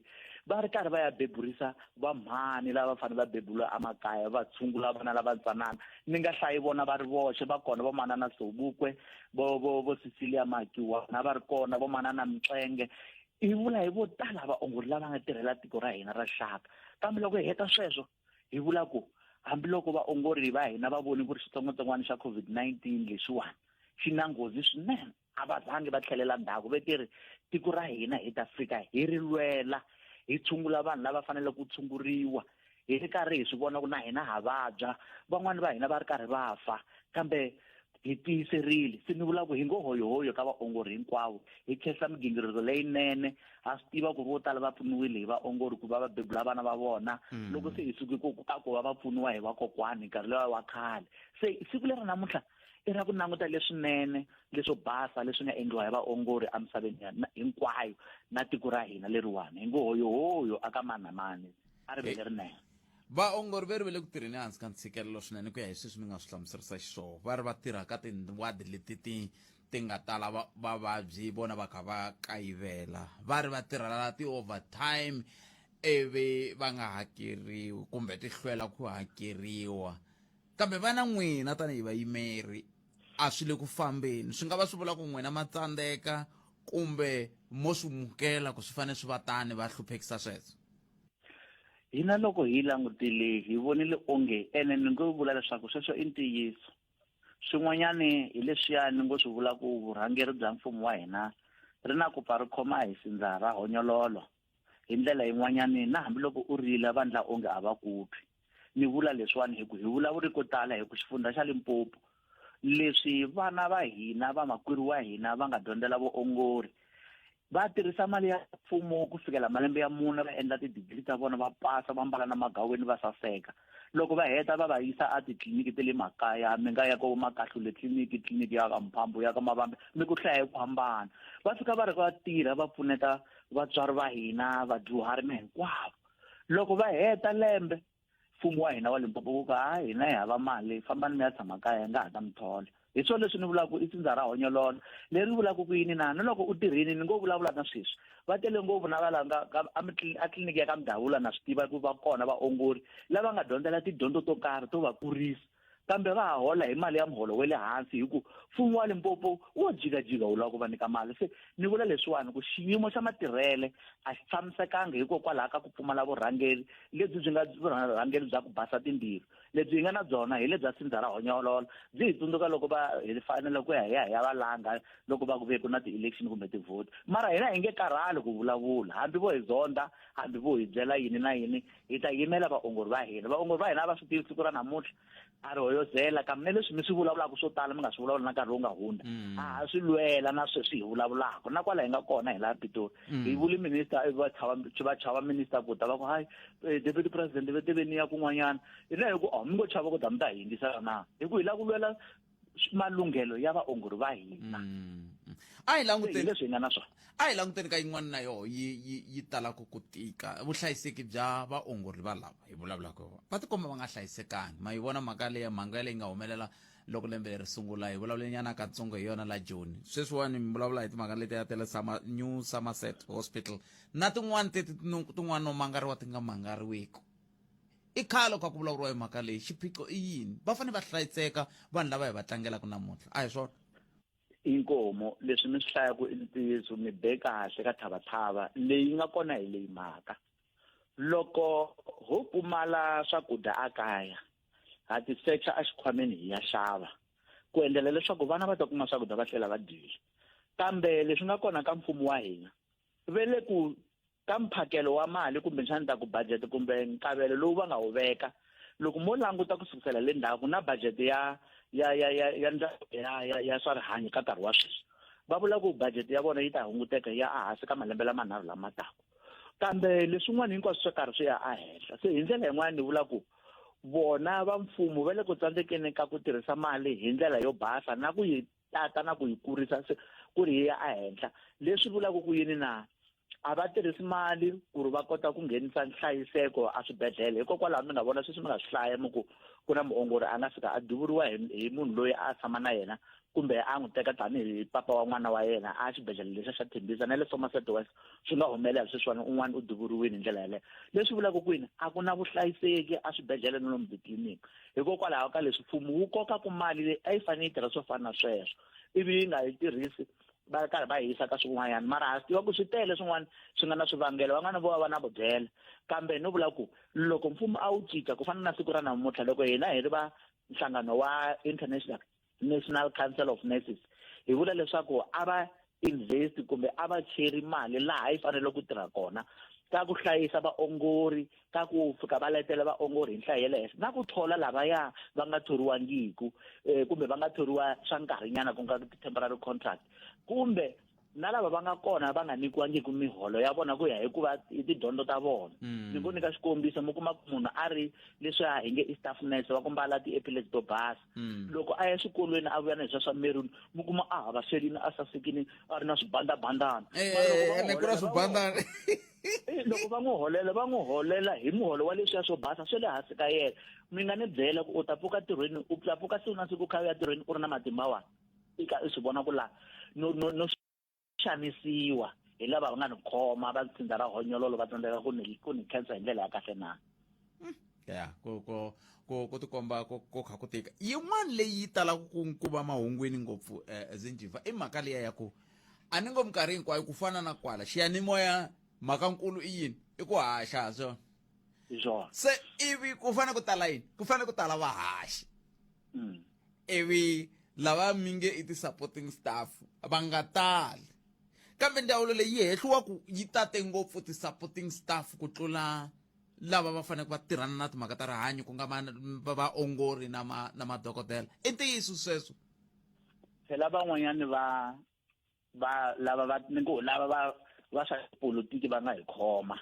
va ri karhi va ya beburisa vamhani lava fanele va bebula emakaya va tshungula vana lava ntsanana ni nga hlayi vona va ri voxe va kona vo manana Sobukwe vo vo vo Cecilia Makiwana va ri kona vo manana Mxenge Hi vula hi vo tala vaongori lava nga tirhela tiko ra hina ra rixaka. Kambe loko hi heta sweswo, hi vula ku hambiloko vaongori va hina va vone ku ri xitsongwatsongwana xa COVID-19 lexiwani xi na nghozi swinene, a va zangi va tlhelela ndzhaku. Ve ti ri tiko ra hina hi ta fika hi ri lwela, hi tshungula vanhu lava faneleke ku tshunguriwa, hi ri karhi hi swi vona ku na hina ha vabya, van'wani va hina va ri karhi va fa, kambe hi tiyiserile. Se ni vula ku hi ngo hoyohoyo ka vaongori hinkwavo, hi khensa migingiriko leyinene. Ha swi tiva ku ri vo tala va pfuniwile hi vaongori ku va va bebula vana va vona mm. loko se hi suke ku ka ku va va pfuniwa hi vakokwani nkarhi lowa wa khale. Se siku leri namuntlha i ra ku languta leswinene leswo basa leswi nga endliwa hi vaongori emisaveni hinkwayo na tiko ra hina leriwani hi ngo hoyohoyo aka mani na mani a ri vele rinene. Vaongori ve ri ve le ku tirheni ehansi ka ntshikelelo swinene ku ya hi sweswi mi nga swi hlamuserisa xiswona. Va ri va tirha ka tinwadi leti ti ti nga tala va vavabyi vona va kha va kayivela. Va ri va tirhela ti-overtime. ivi va nga hakeriwi kumbe ti hlwela ku hakeriwa kambe va na n'wina tanihi vayimeri a swi le ku fambeni swi nga va swi vula ku n'wina ma tsandzeka kumbe mo swi mukela ku swi fanele swi va tani va hluphekisa sweswo Hina loko hi langutile hi vonile onge ene ni ngo vula leswaku sweswo i ntiyiso. Swin'wanyani hi leswiya ni ngo swi vula ku vurhangeri bya mfumo wa hina ri na ku pfa ri khoma hi sindza ra honyololo. Hi ndlela yin'wanyani na hambiloko u rila va ndla onge a va ku twi. Ni vula leswiwani hi ku hi vulavuri ko tala hi ku xifundza xa Limpopo leswi vana va hina vamakwerhu wa hina va nga dyondzela vuongori va tirhisa mali ya mfumo ku fikela malembe ya mune va endla tidigiri ta vona va pasa va mbala na magaweni va saseka loko va heta va va yisa a titliliniki ta le makaya mi nga ya ko makahlule tliliniki tliliniki ya ka mphambo ya ka mavambe mi ku hlaya hi ku hambana va fika va ri va tirha va pfuneta vatswari va hina vadyuhari na hinkwavo loko va heta lembe mfumo wa hina wa Limpopo wu ku ha hina hi hava mali fambani mi ya tshama kaya hi nga ha ta mi thola hi swona leswi ni vulaka i sindza ra honyololo leri vulaka ku yini na na loko u tirhini ni ngo vulavula na sweswi va tele ngopfu na va langa a tliliniki ya ka Mdavula na swi tiva ku va kona vaongori lava nga dyondzela tidyondzo to karhi to va kurisa kambe va ha hola hi mali ya muholo wa le hansi hi ku mfumo wa Limpopo wo jikajika wu lava ku va nyika mali se ni vula leswiwani ku xiyimo xa matirhele a xi tshamisekanga hikokwalaho ka ku pfumala vurhangeri lebyi byi nga vurhangeri bya ku basa timbilu lebyi hi nga na byona hi lebya sindza ra honyololo byi hi tsundzuka loko va hi fanele ku ya hi ya hi ya valanga loko va ku ve ku na ti-election kumbe ti-vote mara hina hi nge karhali ku vulavula hambi vo hi zonda hambi vo hi byela yini na yini hi ta yimela vaongori va hina vaongori va hina a va swi tivi siku ra namuntlha a ri hoyozela kambe na leswi mi swi vulavulaka swo tala mi nga swi vulavula na nkarhi lowu nga hundza mm. a ha swi lwela na sweswi hi vulavulaka na kwala hi nga kona hi laha pitori mm. hi vuli minister va chava va chava minister ku ta va ku hayi eh, deputy president ve tiveni ya kun'wanyana hina hi ku oh mi ngo chava ku ta mi ta hi yingisela na hi ku hi lava ku lwela malunghelo ya vaongori va hina mm. a hi languteni leswi hi nga na swona a hi languteni ka yin'wana na yoho yi yi yi talaka ku tika vuhlayiseki bya vaongori va lava hi vulavulaka va tikomba va nga hlayisekangi ma yi vona mhaka leyi mhanga leyi nga humelela loko lembe leri sungula hi vulavule nyana katsongo hi yona la joni sweswiwani mi vulavula hi timhaka leti ya tele sama new somerset hospital na tin'wana teti tin'wana no mangariwa ti nga mangariwiki i khale ka ku vulavuriwa hi mhaka leyi xiphiqo i yini va fanele va hlayiseka vanhu lava hi va tlangelaka namuntlha a hi swona inkomo leswi mi swi hlayaka i ntiyiso mi be kahle ka thavathava leyi nga kona hi leyi mhaka loko ho pfumala swakudya a kaya ha ti secha exikhwameni hi ya xava ku endlela leswaku vana va ta kuma swakudya va tlhela va dyile kambe leswi nga kona ka mfumo wa hina ve le ku ka mphakelo wa mali kumbexana ta ku budget kumbe nkavelo lowu va nga wu veka loko mo languta ku sukusela le ndzhaku na budget ya ya ya ya ya ya ya ya swa rihanyo ka nkarhi wa sweswi va vula ku budget ya vona yi ta hunguteka ya ehansi ka malembe lamanharhu lama taka kambe leswin'wana hinkwaswo swo karhi swi ya ehenhla se hi ndlela yin'wana ni vula ku vona va mfumo va le ku tsandzekeni ka ku tirhisa mali hi ndlela yo basa na ku yi tata na ku yi kurisa se ku ri yi ya ehenhla leswi vulaka ku yini na a va tirhisi mali ku ri va kota ku nghenisa nhlayiseko eswibedhlele hikokwalaho mi nga vona sweswi mi nga swi hlaya mi ku ku na muongori a nga fika a duvuriwa hi, hi munhu loyi a tshama na yena kumbe a n'wi teka tanihi papa wa n'wana wa yena a xibedhlele lexa xa Tembisa na le Somerset West swi nga humelela sweswiwani un'wana u duvuriwile hi ndlela yaleyo leswi vulaka kwini a ku na vuhlayiseki eswibedhlele na lomu titliliniki hikokwalaho ka leswi mfumo wu kokaku mali leyi a yi fanele yi tirha swo fana na sweswo ivi yi nga yi tirhisi va karhi va hisa ka swin'wanyana mara ha swi tiva ku swi tele swin'wana swi nga na swivangelo van'wana vo va va na vudyela kambe no vula ku loko mfumo a wu cinca ku fana na siku ra namuntlha loko hina hi ri va nhlangano wa international national council of nurses hi vula leswaku a va invest kumbe a va cheri mali laha yi fanele ku tirha kona ka ku hlayisa vaongori ka ku fika va letela vaongori hi nhlayo ya le henhla na ku thola lavaya va nga thoriwangiku um kumbe va nga thoriwa swa nkarhinyana ku nga ti-temporary contract kumbe na lava va nga kona va nga nyikiwangiki miholo ya vona ku ya hikuva i tidyondzo ta vona mm. ni ngo nyika xikombiso mi kuma ku munhu a ri leswi a hi nge i staff nurse va ku mbala ti-epilets to basa mm. loko a ya exikolweni a vuya na leswiya swa maroon mi kuma a hava selini a sasekini a ri na swibandabandana eh, eh, eh, loko va n'wi holela va n'wi holela hi muholo wa leswiya swo basa swa le hansi ka yena mi nga ni byela ku u ta pfuka ntirhweni u ta pfuka siku na siku u kha u ya ntirhweni u ri na matimba wani i ka i swi vona ku laha no no no xanisiwa hi lava va nga ni khoma va tshindza ra honyololo va tsandzeka ku ni ku ni khensa hi ndlela ya kahle na ya ku ku ku ku tikomba ku ku kha ku tika yin'wana leyi yi talaka ku ku va mahungwini ngopfu eh, zinjiva i mhaka liya ya ku a ni ngo minkarhi hinkwayo ku fana na kwala xiyanimoya mhaka nkulu i yini i ku haxa ha swona hi swona se ivi ku fanele ku tala yini ku fanele ku tala vahaxi mm. ivi lava mi nge i ti-supporting staff va nga tali kambe ndzawulo leyi yi hehliwa ku yi tate ngopfu ti-supporting staff ku tlula lava va faneleke va tirhana na timhaka ta rihanyo ku nga vaongori na ma na madokodela i ntiyiso sweswo phela van'wanyani va va lava va ni ngo lava va va swa politiki va nga hi khoma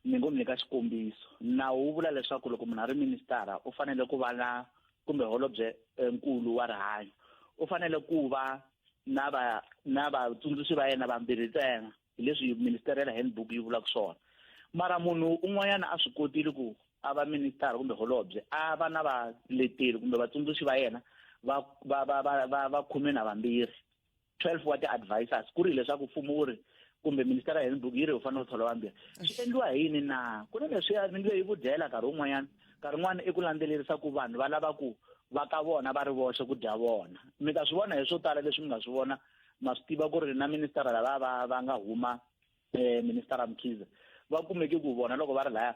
ni ngo mi nyika xikombiso nawu wu vula leswaku loko munhu a ri ministara u fanele ku va na kumbe holobye eh, nkulu wa rihanyo u fanele ku va na va na vatsundzuxi va yena vambirhi ntsena hi leswi ministerial handbook yi vulaka swona mara munhu un'wanyana a swi kotile ku a va ministara kumbe holobye a va na valeteri kumbe vatsundzuxi va yena va va va va va va khume na vambirhi 12 wa ti-advisors ku ri leswaku mfumo wu ri kumbe ministerial handbook yi ri u fanele u thola vambirhi swi endliwa hi yini na ku na leswiya ni nge yi ku dyela nkarhi wun'wanyana nkarhi wun'wana i ku landzelerisa ku vanhu va lava ku va ka vona va ri voxe ku dya vona mi ta swi vona hi swo tala leswi mi nga swi vona ma swi tiva ku ri na ministara lava va va nga huma eh ministara Mkhize va kumeke ku vona loko va ri laya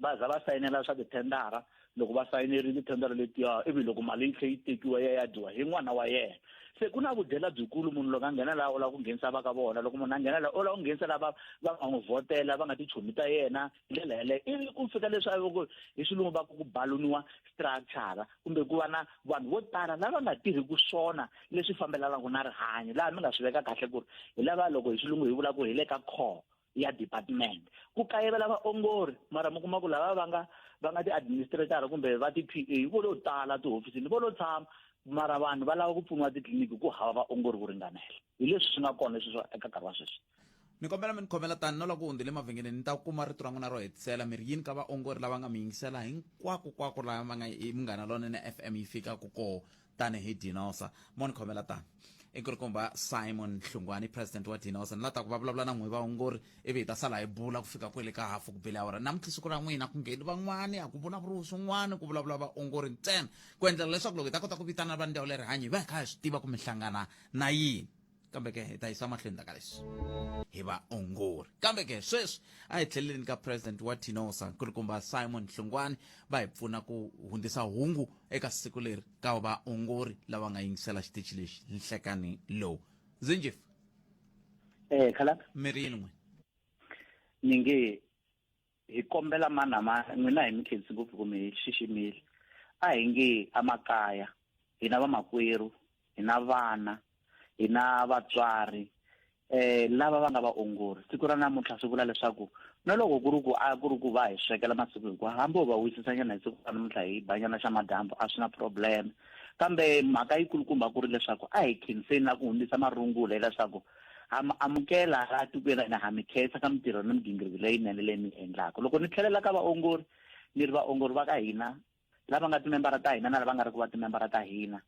va za va sayinela swa tithendara loko va sayinerile tithendara letiya ivi loko mali yi tlhe yi tekiwa ya ya dyiwa hi n'wana wa yena se ku na vudyela byikulu munhu loko a nghena laha u lava ku nghenisa va ka vona loko munhu a nghena laha u lava ku nghenisa lava va nga n'wi vhotela va nga tichomi ta yena hi ndlela yaleyo ivi ku fika leswi a ku hi xilungu va ku ku baluniwa structure kumbe ku va na vanhu vo tala lava nga tirhiki swona leswi fambelanaka na rihanyo laha mi nga swi veka kahle ku ri hi lava loko hi xilungu hi vula ku hi le ka core ya department ku kayivela vaongori mara mi kuma ku lava va nga va nga ti-administrator kumbe va ti-P_A vo lo tala tihofisini vo lo tshama mara vanhu va lava ku pfuniwa titliliniki ku hava vaongori vo ringanela hi leswi swi nga kona leswi swa eka nkarhi wa sweswi ni kombela mi ni khomela tani no loko ku hundzile mavhengeleni ni ta kuma rito ra n'wina ro hetisela mi ri yini ka vaongori lava nga mi yingisela hinkwako kwako lava va nga hi munghana lonene fm yi fikaka koho tanihi dinosa mo ni khomela tani i nkulukumba simon hlungwani president wa dinosa ni la ta ku va vulavula na n'wi vaongori ivi hi ta sala hi bula ku fika kwele ka hafu ku bele awara namuntlha siku ra n'wina ku ngheni van'wani a ku vulavuriwi swin'wana ku vulavula vaongori ntsena ku endlela leswaku loko hi ta kota ku vitana va ndzawulo ya rihanyo hi va hi kha hi swi tiva ku mi hlangana na yini kambe ke hi ta yisa mahlweni ta ka leswi hi vaongori kambe ke sweswi a hi tlheleleni ka president wa tinosa nkulukumba simon hlungwani va hi pfuna ku hundzisa hungu eka siku leri ka vaongori lava nga yingisela xitichi lexi nhlekani lowu zinjif eh khalanga mi ri yini n'wina ni nge hi kombela mani na mani n'wina hi mi khensi ngopfu ku mi hi xiximile a hi nge emakaya hi na vamakwerhu hi na vana hi na vatswari eh lava va nga vaongori siku ra namuntlha swi vula leswaku na loko ku ri ku a ku ri ku va hi swekela masiku hinkwawo hambi ho va wisisanyana hi siku ra namuntlha hi banyana xa madyambu a swi na problem kambe mhaka yikulukumba ku ri leswaku a hi khenseni na ku hundzisa marungula hileswaku ha mi amukela laha tikweni ra hina ha mi khensa ka mintirho ni migingiriko leyinene leyi mi endlaka loko ni tlhelela ka vaongori ni ri vaongori va ka hina lava nga timembara ta hina na lava nga ri ku va timembara ta hina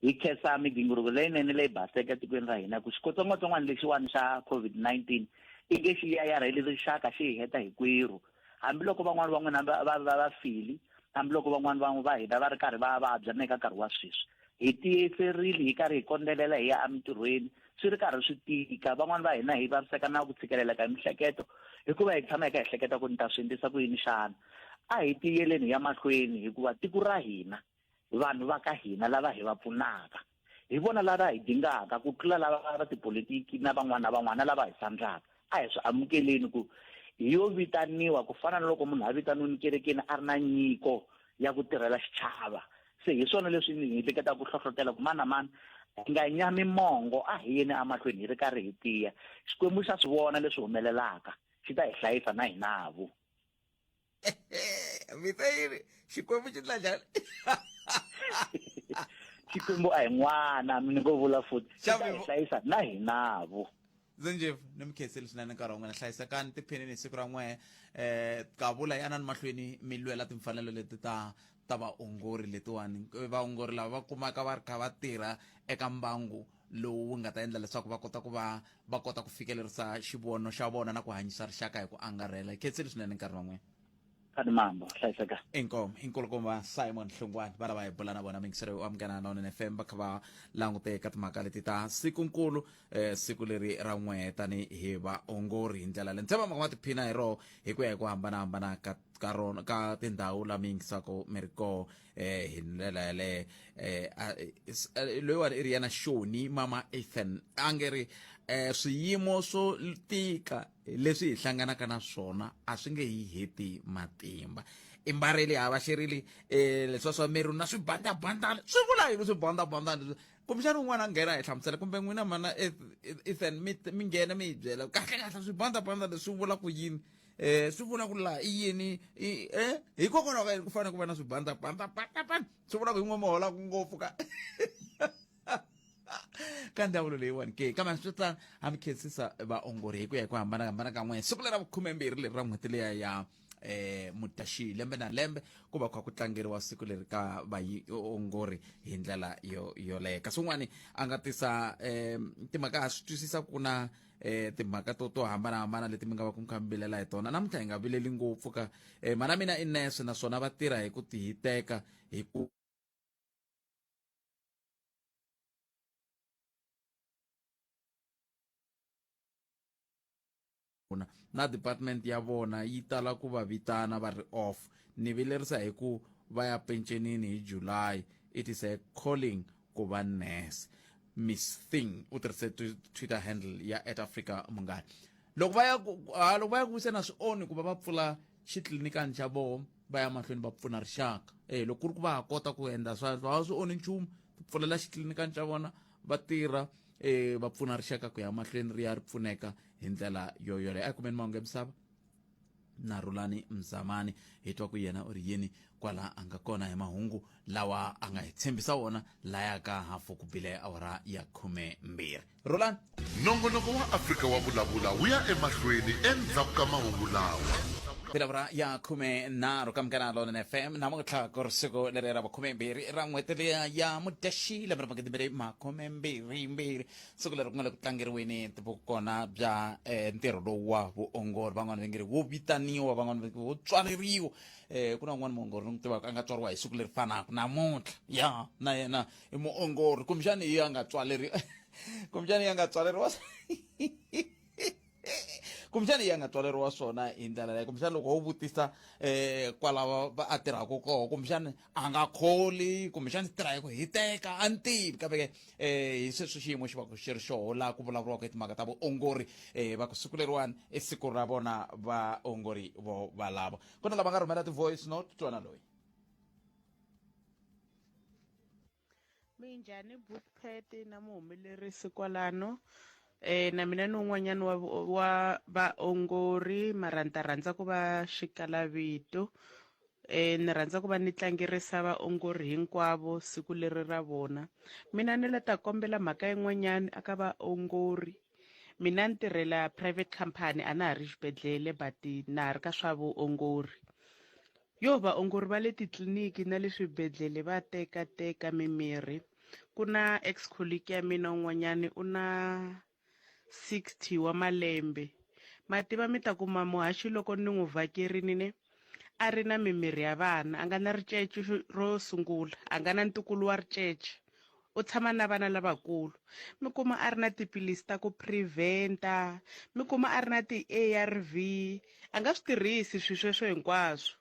hi khensa migingiriko leyinene leyi baseke etikweni ra hina ku xikotsongwatsongwana lexiwani xa COVID-19 i nge xi yayarheli rixaka xi hi heta hinkwerhu hambiloko van'wana va n'wina va va va va fili hambiloko van'wana va va hina va ri karhi va vabya na eka nkarhi wa sweswi hi tiyiserile hi karhi hi kondzelela hi ya emintirhweni swi ri karhi swi tika van'wana va hina hi vaviseka na ku tshikeleleka hi mihleketo hikuva hi tshama hi kha hi hleketa ku ni ta swi endlisa ku yini xana a hi tiyeleni hi ya mahlweni hikuva tiko ra hina vanhu va ka hina lava hi va pfunaka hi vona lava hi dingaka ku tlula lava va tipolitiki na van'wana na van'wana na lava hi sandzaka a hi swi amukeleni ku hi yo vitaniwa ku fana na loko munhu a vitaniwini kerekeni a ri na nyiko ya ku tirhela xichava se hi swona leswi ni hi ringetaka ku hlohlotela ku mani na mani hi nga nyami mongo a hi yeni emahlweni hi ri karhi hi tiya xikwembu xa swi vona leswi humelelaka xi ta hi hlayisa na hinavo mi te yini xikwembu xi ndla njhani xikwembu a hi n'wana mi ni ngo vula futhi xi ta hi hlayisa na hinavo zinjef ni mi khenseli swinene nkarhi wa n'wina hlayisekani tiphinini hi siku ra n'wehe um kavula yanani mahlweni mi lwela timfanelo leti ta ta vaongori letiwani vaongori lava va kumaka va ri kha va tirha eka mbangu lowu wu nga ta endla leswaku va kota ku va va kota ku fikelerisa xivono xa vona na ku hanyisa rixaka hi ku angarhela. Hi khensile swinene nkarhi wa n'wina. Kani mambo hlayiseka. Inkomu i nkulukumba Simon Hlungwani va lava hi bula na vona mingisero wa Munghana Lonene FM va kha va langute eka timhaka leti ta sikunkulu eh, siku leri ra n'we tanihi vaongori hi ndlela leyi ni tshemba ma tiphina hi roho hi ku ya hi ku hambanahambana ka ka rona ka tindhawu la mi yingisaka mi ri koho eh, hi ndlela yaleyo eh, eh, loyiwani i ri yena Shoni mama Ethan a nge ri eh, swiyimo swo tika leswi hi hlanganaka na swona a swi nge hi heti matimba. I mbareli hava xirili eh, leswa swa miri na swibandabandani swi vula yini swibandabandani leswi? Kumbexana un'wana a nghena hi hlamusela kumbe n'wina mana Ethan mi nghena mi hi byela kahle kahle swibandabandani leswi swi vula ku yini eh swi vula ku laha i yini eh hikokwalaho ka yini ku fanele ku va na swibandabandabandabanda swi vula ku yin'we mi holaka ngopfu ka ka ndzawulo leyiwani ke kambe swi tano ha mi khensisa vaongori hi ku ya hi ku hambanahambana ka n'wina siku lera vukhumembirhi leri ra n'hweti liya ya eh mutaxi lembe na lembe ku va kha ku tlangeriwa siku leri ka vaongori hi ndlela yo yoleyo kasi un'wani a nga tisa eh timhaka ha swi twisisa ku na eh timhaka to to hambanahambana leti mi nga va ku mi kha mi vilela hi tona namuntlha hi nga vileli ngopfu ka eh mana mina i nese naswona va tirha hi ku tihiteka hi ku na department ya vona yi tala ku va vitana va ri off ni vilerisa hi ku va ya pencenini hi July it is a calling ku va nurse Miss Thing u tirhise Twitter handle ya at Africa Munghana loko va ya loko va ya ku wisena swi oni ku va va pfula xitlilinikani xa voho va ya mahlweni va pfuna rixaka eh loko ku ri ku va ha kota ku endla sweswo a swi oni nchumu pfulela xitlilinikani xa vona va tirha eh va pfuna rixaka ku ya mahlweni ri ya ri pfuneka hi ndlela yo yoleyo a kumeni mahungu ya misava na Rhulani Mzamani hi twa ku yena u ri yini kwala a nga kona hi mahungu lawa a nga hi tshembisa wona laya ka hafu ku bile awara ya 12 Rhulani. Nongonoko wa Afrika wa Vulavula wu ya emahlweni endzhaku ka mahungu lawa. Awara ya 13 ka Munghana Lonene FM namuntlha ku ri siku leri ra vukhume-mbirhi ra n'hweti liya ya Mudyaxihi lembe ra 2022 siku leri ku nga le ku tlangeriweni vukona bya eh, ntirho lowu wa vuongori van'wana va nge ri wo vitaniwa van'wana va nge wo tswaleriwa eh, ku na un'wana muongori ni n'wi tivaka a nga tswariwa hi siku leri fanaka namuntlha ya na yena i muongori kumbexani hi a nga tswaleriwa kumbexani yi a nga tswaleriwa kumbexana yi nga tswaleriwa swona hi ndlela leyo kumbexana loko wo vutisa um kwalava va a tirhaka koho kumbexana a nga kholi kumbexana tirha hi ku hiteka a ni tivi kambe ke um hi sweswo xiyimo xi va xi ri xoho laha ku vulavuriwaka hi timhaka ta vuongori um va ku siku leriwani i siku ra vona vaongori vo valavo ku na lava nga rhumela ti-voice note twana loyi. Minjhani Bootpet na muhumelerisi kwalano na mina ni un'wanyana wa wa vaongori mara ni ta rhandza ku va xikalavito ni rhandza ku va ni tlangerisa vaongori hinkwavo siku leri ra vona mina ni la ta kombela mhaka yin'wanyana aka vaongori mina ni tirhela private company a na ha ri xibedhlele but na ha ri ka swa vuongori. Yo vaongori va le titliliniki na le swibedhlele va tekateka mimirhi. Ku na ex colleague ya mina un'wanyani u na 60 wa malembe. Ma tiva mi ta kuma muhaxi loko ni n'wi vhakerini ne a ri na mimirhi ya vana a nga na ricece ro sungula a nga na ntukulu wa ricece u tshama na vana lavakulu mi kuma a ri na tiphilisi ta ku prevent-a mi kuma a ri na ti-A_R_V a nga swi tirhisi swilo sweswo hinkwaswo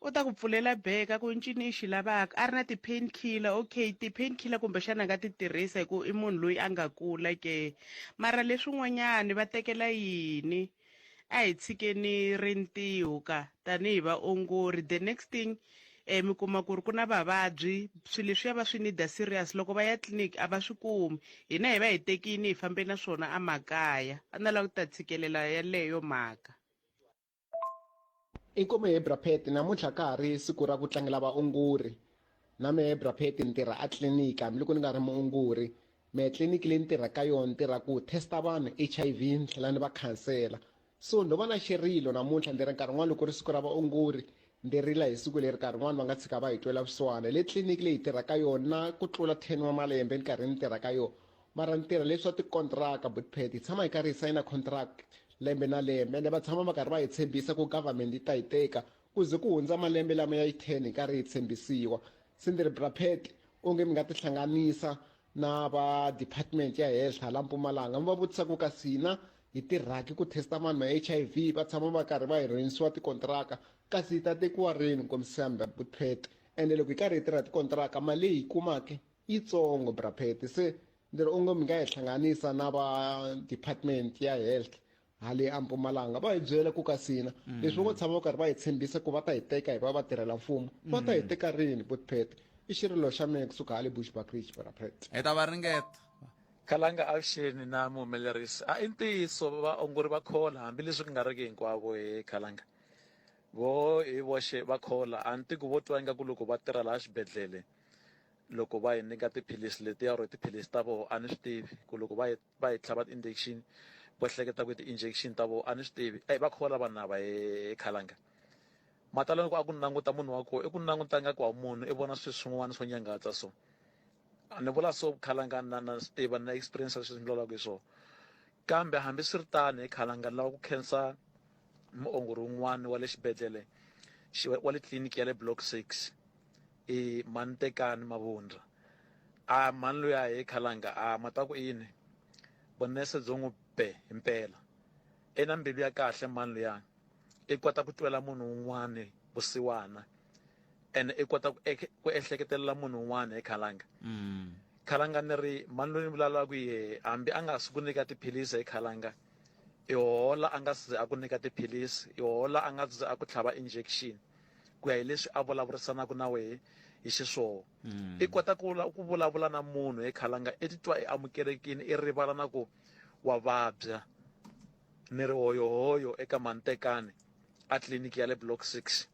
u ta ku pfulela bege a ku i ncini i xi lavaka a ri na ti-pain killer okay ti-pain killer kumbexana a nga ti tirhisa hi ku i munhu loyi a nga kula ke mara leswin'wanyani va tekela yini. A hi tshikeni rintiho ka tanihi vaongori the next thing mi kuma ku ri ku na vavabyi swilo leswiya va swi need-a serious loko va ya tliliniki a va swi kumi hina hi va hi tekini hi fambe na swona a makaya a ni lava ku ta tshikelela yaleyo mhaka. Inkomu he bra Pat, namuntlha ka ha ri siku ra ku tlangela vaongori. Na mehe bra Pat ni tirha a tliliniki hambiloko ni nga ri muongori. Mehe tliliniki leyi ni tirhaka ka yona ni tirha ku test-a vanhu H_I_V ni tlhela ni va khansela. So no va na xirilo namuntlha ndzi ri nkarhi wun'wani loko ku ri siku ra vaongori ndzi rila hi siku leri nkarhi wun'wani va nga tshika va hi twela vusiwana. Le tliliniki leyi hi tirhaka ka yona na ku tlula ten wa malembe ni karhi ni tirha ka yona. Mara ni tirha leswi swa tikontraka Butpet, hi tshama hi karhi hi sayina contract lembe na lembe ende va tshama va karhi va hi tshembisa ku government yi ta hi teka ku ze ku hundza malembe lama ya yi 10 hi karhi hi tshembisiwa. Se ndzi ri Bra Pat onge mi nga tihlanganisa na va department ya health hala Mpumalanga mi va vutisa ku kasi hina hi tirhaki ku testa vanhu va HIV va tshama va karhi va hi rhenisiwa tikontraka kasi hi ta tekiwa rini nkomisiyami Bra Pat ende loko hi karhi hi tirha tikontraka mali leyi hi kumaka yitsongo Bra Pat se ndzi ri onge mi nga hi hlanganisa na va department ya health hale a Mpumalanga va hi byela ku kasi hina leswi va ngo tshama va karhi va hi tshembisa ku va ta hi teka hi va vatirhela mfumo va ta hi teka rini Butpet i xirilo xa mina kusuka hale Bushbuckridge Bra Pat. Hi ta va ringeta. Khalanga avuxeni na muhumelerisi. A i ntiyiso vaongori va khola hambileswi ku nga riki hinkwavo he Khalanga. Voho hi voxe va khola a ni tiku vo twa ingaku loko va tirha laha xibedhlele loko va hi nyika tiphilisi letiya or tiphilisi ta voho a ni swi tivi ku loko va hi va hi tlhava ti-injection vo hleketa ku i ti-injection ta voho a ni swi tivi eyi va khola vanhu lava he Khalanga. Matalani ku a ku languta munhu wa koho i ku languta nga ku wa munhu i vona swilo swin'wana swo nyangatsa so a ni vula so Khalanga na na swi tiva na experience leswi ni vulavulaka hi swona kambe hambiswiritano he Khalanga ni lava ku khensa muongori wun'wana wa le xibedhlele wa le tliliniki ya le block 6 i mhani Tekani Mavundla a mhani luya he Khalanga a ma ta ku i yini vunese byo n'wi be hi mpela i na mbilu ya kahle mhani luya i kota ku twela munhu un'wani vusiwana ene i kota ku ku ehleketelela munhu un'wana he Khalanga Khalanga ni ri mhani loyi ni vulavulaka yehe hambi a nga si ku nyika tiphilisi he Khalanga i hola a nga si ze a ku nyika tiphilisi i hola a nga si ze a ku tlhava injection ku ya hi leswi a vulavurisanaka na wehe hi xiswona i kota ku ku vulavula na munhu he Khalanga i titwa i amukelekile i rivala na ku wa vabya ni ri hoyohoyo eka Mantekani a tliliniki ya le block 6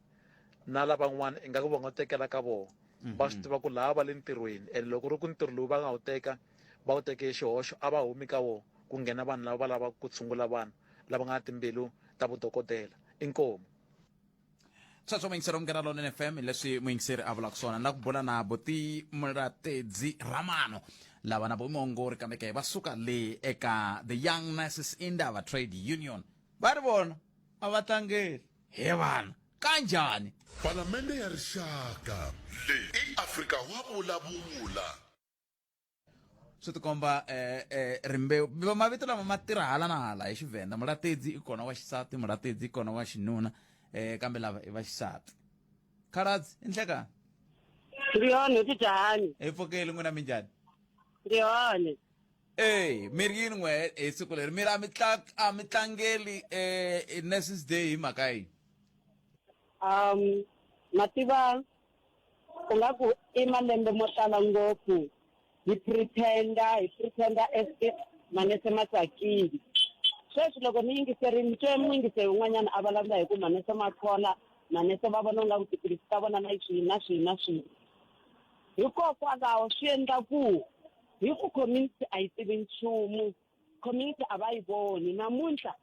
na lavan'wana ingaku va nga tekela ka vona va swi tiva ku laha va le ntirhweni and loko ri ku ntirho lowu va nga wu teka va wu teke xihoxo a va humi ka wona ku nghena vanhu lava va lavaka ku tshungula vanhu lava nga na timbilu ta vudokodela inkomu. Sweswo muyingiseri wa Munghana Lonene FM hi leswi muyingiseri a vulaka swona na ku bula na buti Mulatedzi Ramano lava na vo muongori kambe ke va suka le eka the Young Nurses Indaba Trade Union va ri vona a va tlangeli he vana kanjhani. Palamende ya Rixaka. Leyi i Afrika wa vulavula. Swi tikomba eh, eh, rimbewu mavito lama ma tirha hala na hala hi xivhenda Mulatedzi i kona wa xisati Mulatedzi i kona wa xinuna eh, kambe lava i va xisati. Khaladzi i nhlekani. Ndzi hone ti njhani? Hi pfukile n'wina minjhani? Ndzi hone. Ey, mi ri yini n'we hi siku leri mi ri a mi a mi tlangeli eh, Nurses Day hi mhaka yini? Ma tiva u nga ku i malembe mo tala ngopfu hi pretender hi pretender as if manese ma tsakile sweswi loko ni yingiserile ni twe muyingiseri un'wanyana a vulavula hi ku manese ma khola manese va vona ingaku tiphilisi ta vona na swihi na swihi na swihi hikokwalaho swi endla ku hi ku community a yi tivi nchumu community a va yi voni namuntlha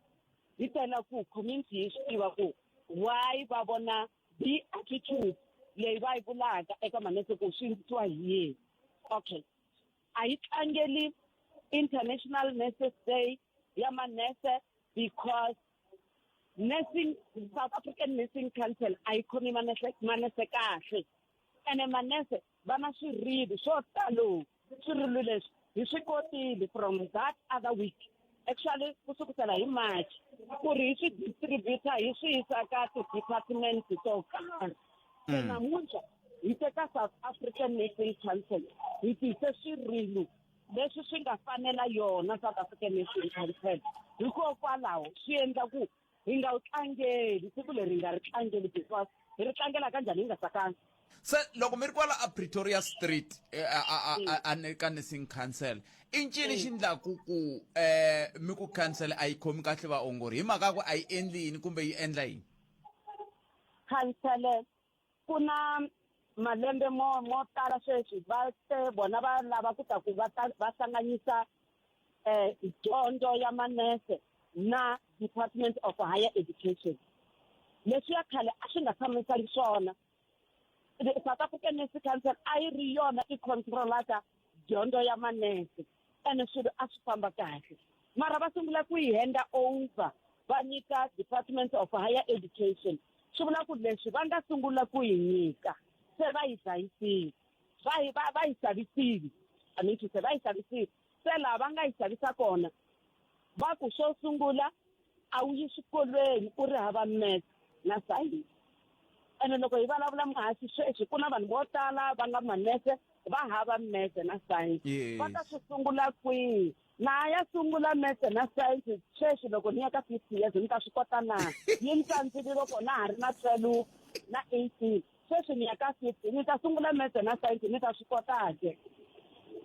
hi tela ku community yi swi tiva ku why va vona the attitude leyi va yi vulaka eka manese ku swi endlisiwa hi yini okay a yi tlangeli International Nurses Day ya manese because nursing South African Nursing Council a yi khomi manese manese kahle ene manese va na swirilo swo talo swirilo leswi hi swi kotile from that other week actually ku sukusela hi March ku ri hi swi distributor hi swi yisa ka ti-department to karhi se namuntlha hi teka South African Nursing Council hi tise swirilo leswi swi nga fanela yona South African Nursing Council hikokwalaho swi endla ku hi nga wu tlangeli siku leri hi nga ri tlangeli because hi ri tlangela kanjhani hi nga tsakanga. Se loko mi ri kwala a Pretoria Street a ka Nursing Council i ncini xi ndlaku ku mi ku council a yi khomi kahle vaongori hi mhaka ku a yi endli yini kumbe yi endla yini? Khansele ku na malembe mo mo tala sweswi va te vona va lava ku ta ku va ta va hlanganyisa eh dyondzo ya manese na Department of Higher Education leswiya khale a swi nga tshamisangi swona South African Nursing Council a yi ri yona i controlaka dyondzo ya manese. Ene swilo a swi famba kahle. Mara va sungula ku yi henda over va nyika Department of Higher Education. Swi vula ku leswi va nga sungula ku yi nyika se va yi dlayisile. Va yi va va yi xavisile. I mean to say va yi xavisile. Se laha va nga yi xavisa kona va ku xo sungula a wu yi xikolweni u ri hava maths na science. Ene loko hi vulavula muhaxi sweswi ku na vanhu vo tala va nga manese va hava maths na science. Va ta swi sungula kwihi? Na ya sungula maths na science sweswi loko ni ya ka 50 years ni ta swi kota na? Yi ni tsandzile loko na ha ri na 12 na 18. Sweswi ni ya ka 50 ni ta sungula maths na science ni ta swi kota ke?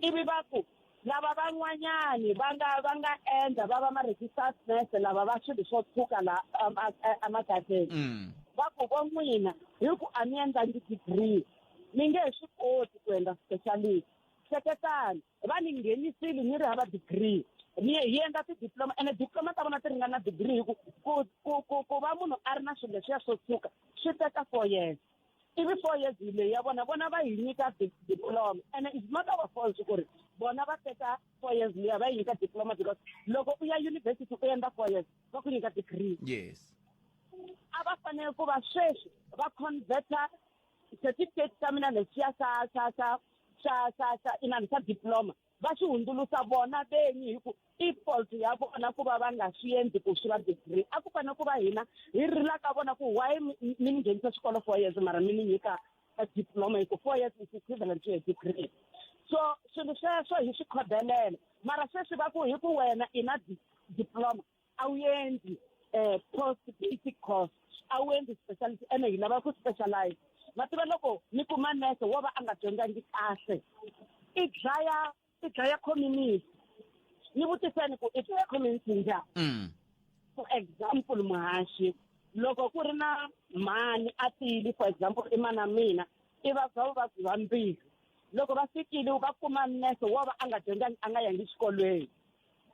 Ivi va ku lava van'wanyani va nga va nga endla va va ma registered nurse lava va swilo swo tshuka la emagazini va ku vo n'wina hi ku a mi endlangi degree mi nge he swi koti ku endla specialist. Hleketani va ni nghenisile ni ri hava degree ni hi endla ti-diploma ene diploma ta vona ti ringana degree hi ku ku ku ku ku va munhu a ri na swilo leswiya swo tshuka swi teka 4 years. Ivi 4 years leyi ya vona vona va hi nyika diploma and it's not our fault ku ri vona va teka 4 years liya va yi nyika diploma because loko u ya university u endla 4 years va ku nyika degree. Yes. A va fanele ku va sweswi va converta certificate xa mina lexiya xa xa xa xa xa xa inani xa diploma va swi hundzulusa vona venyi hi ku i fault ya vona ku va va nga swi endli ku swi va degree. A ku fanele ku va hina hi rila ka vona ku why mi ni nghenisa xikolo 4 years mara mi ni nyika a diploma hi ku 4 years is equivalent to a degree. So swilo sweswo hi swi khodelela mara sweswi va ku hi ku wena i na diploma a wu endli post basic course a wu endli speciality ene hi lava ku specialize. Ma tiva loko mi kuma nurse wo va a nga dyondzangi kahle i dlaya i dlaya community. Ni vutiseni ku i dlaya community njhani? For example muhaxi loko ku ri na mhani a tili for example i mana mina i vabya vuvabyi bya mbilu loko va fikile va kuma nurse wo va a nga dyondzangi a nga yangi xikolweni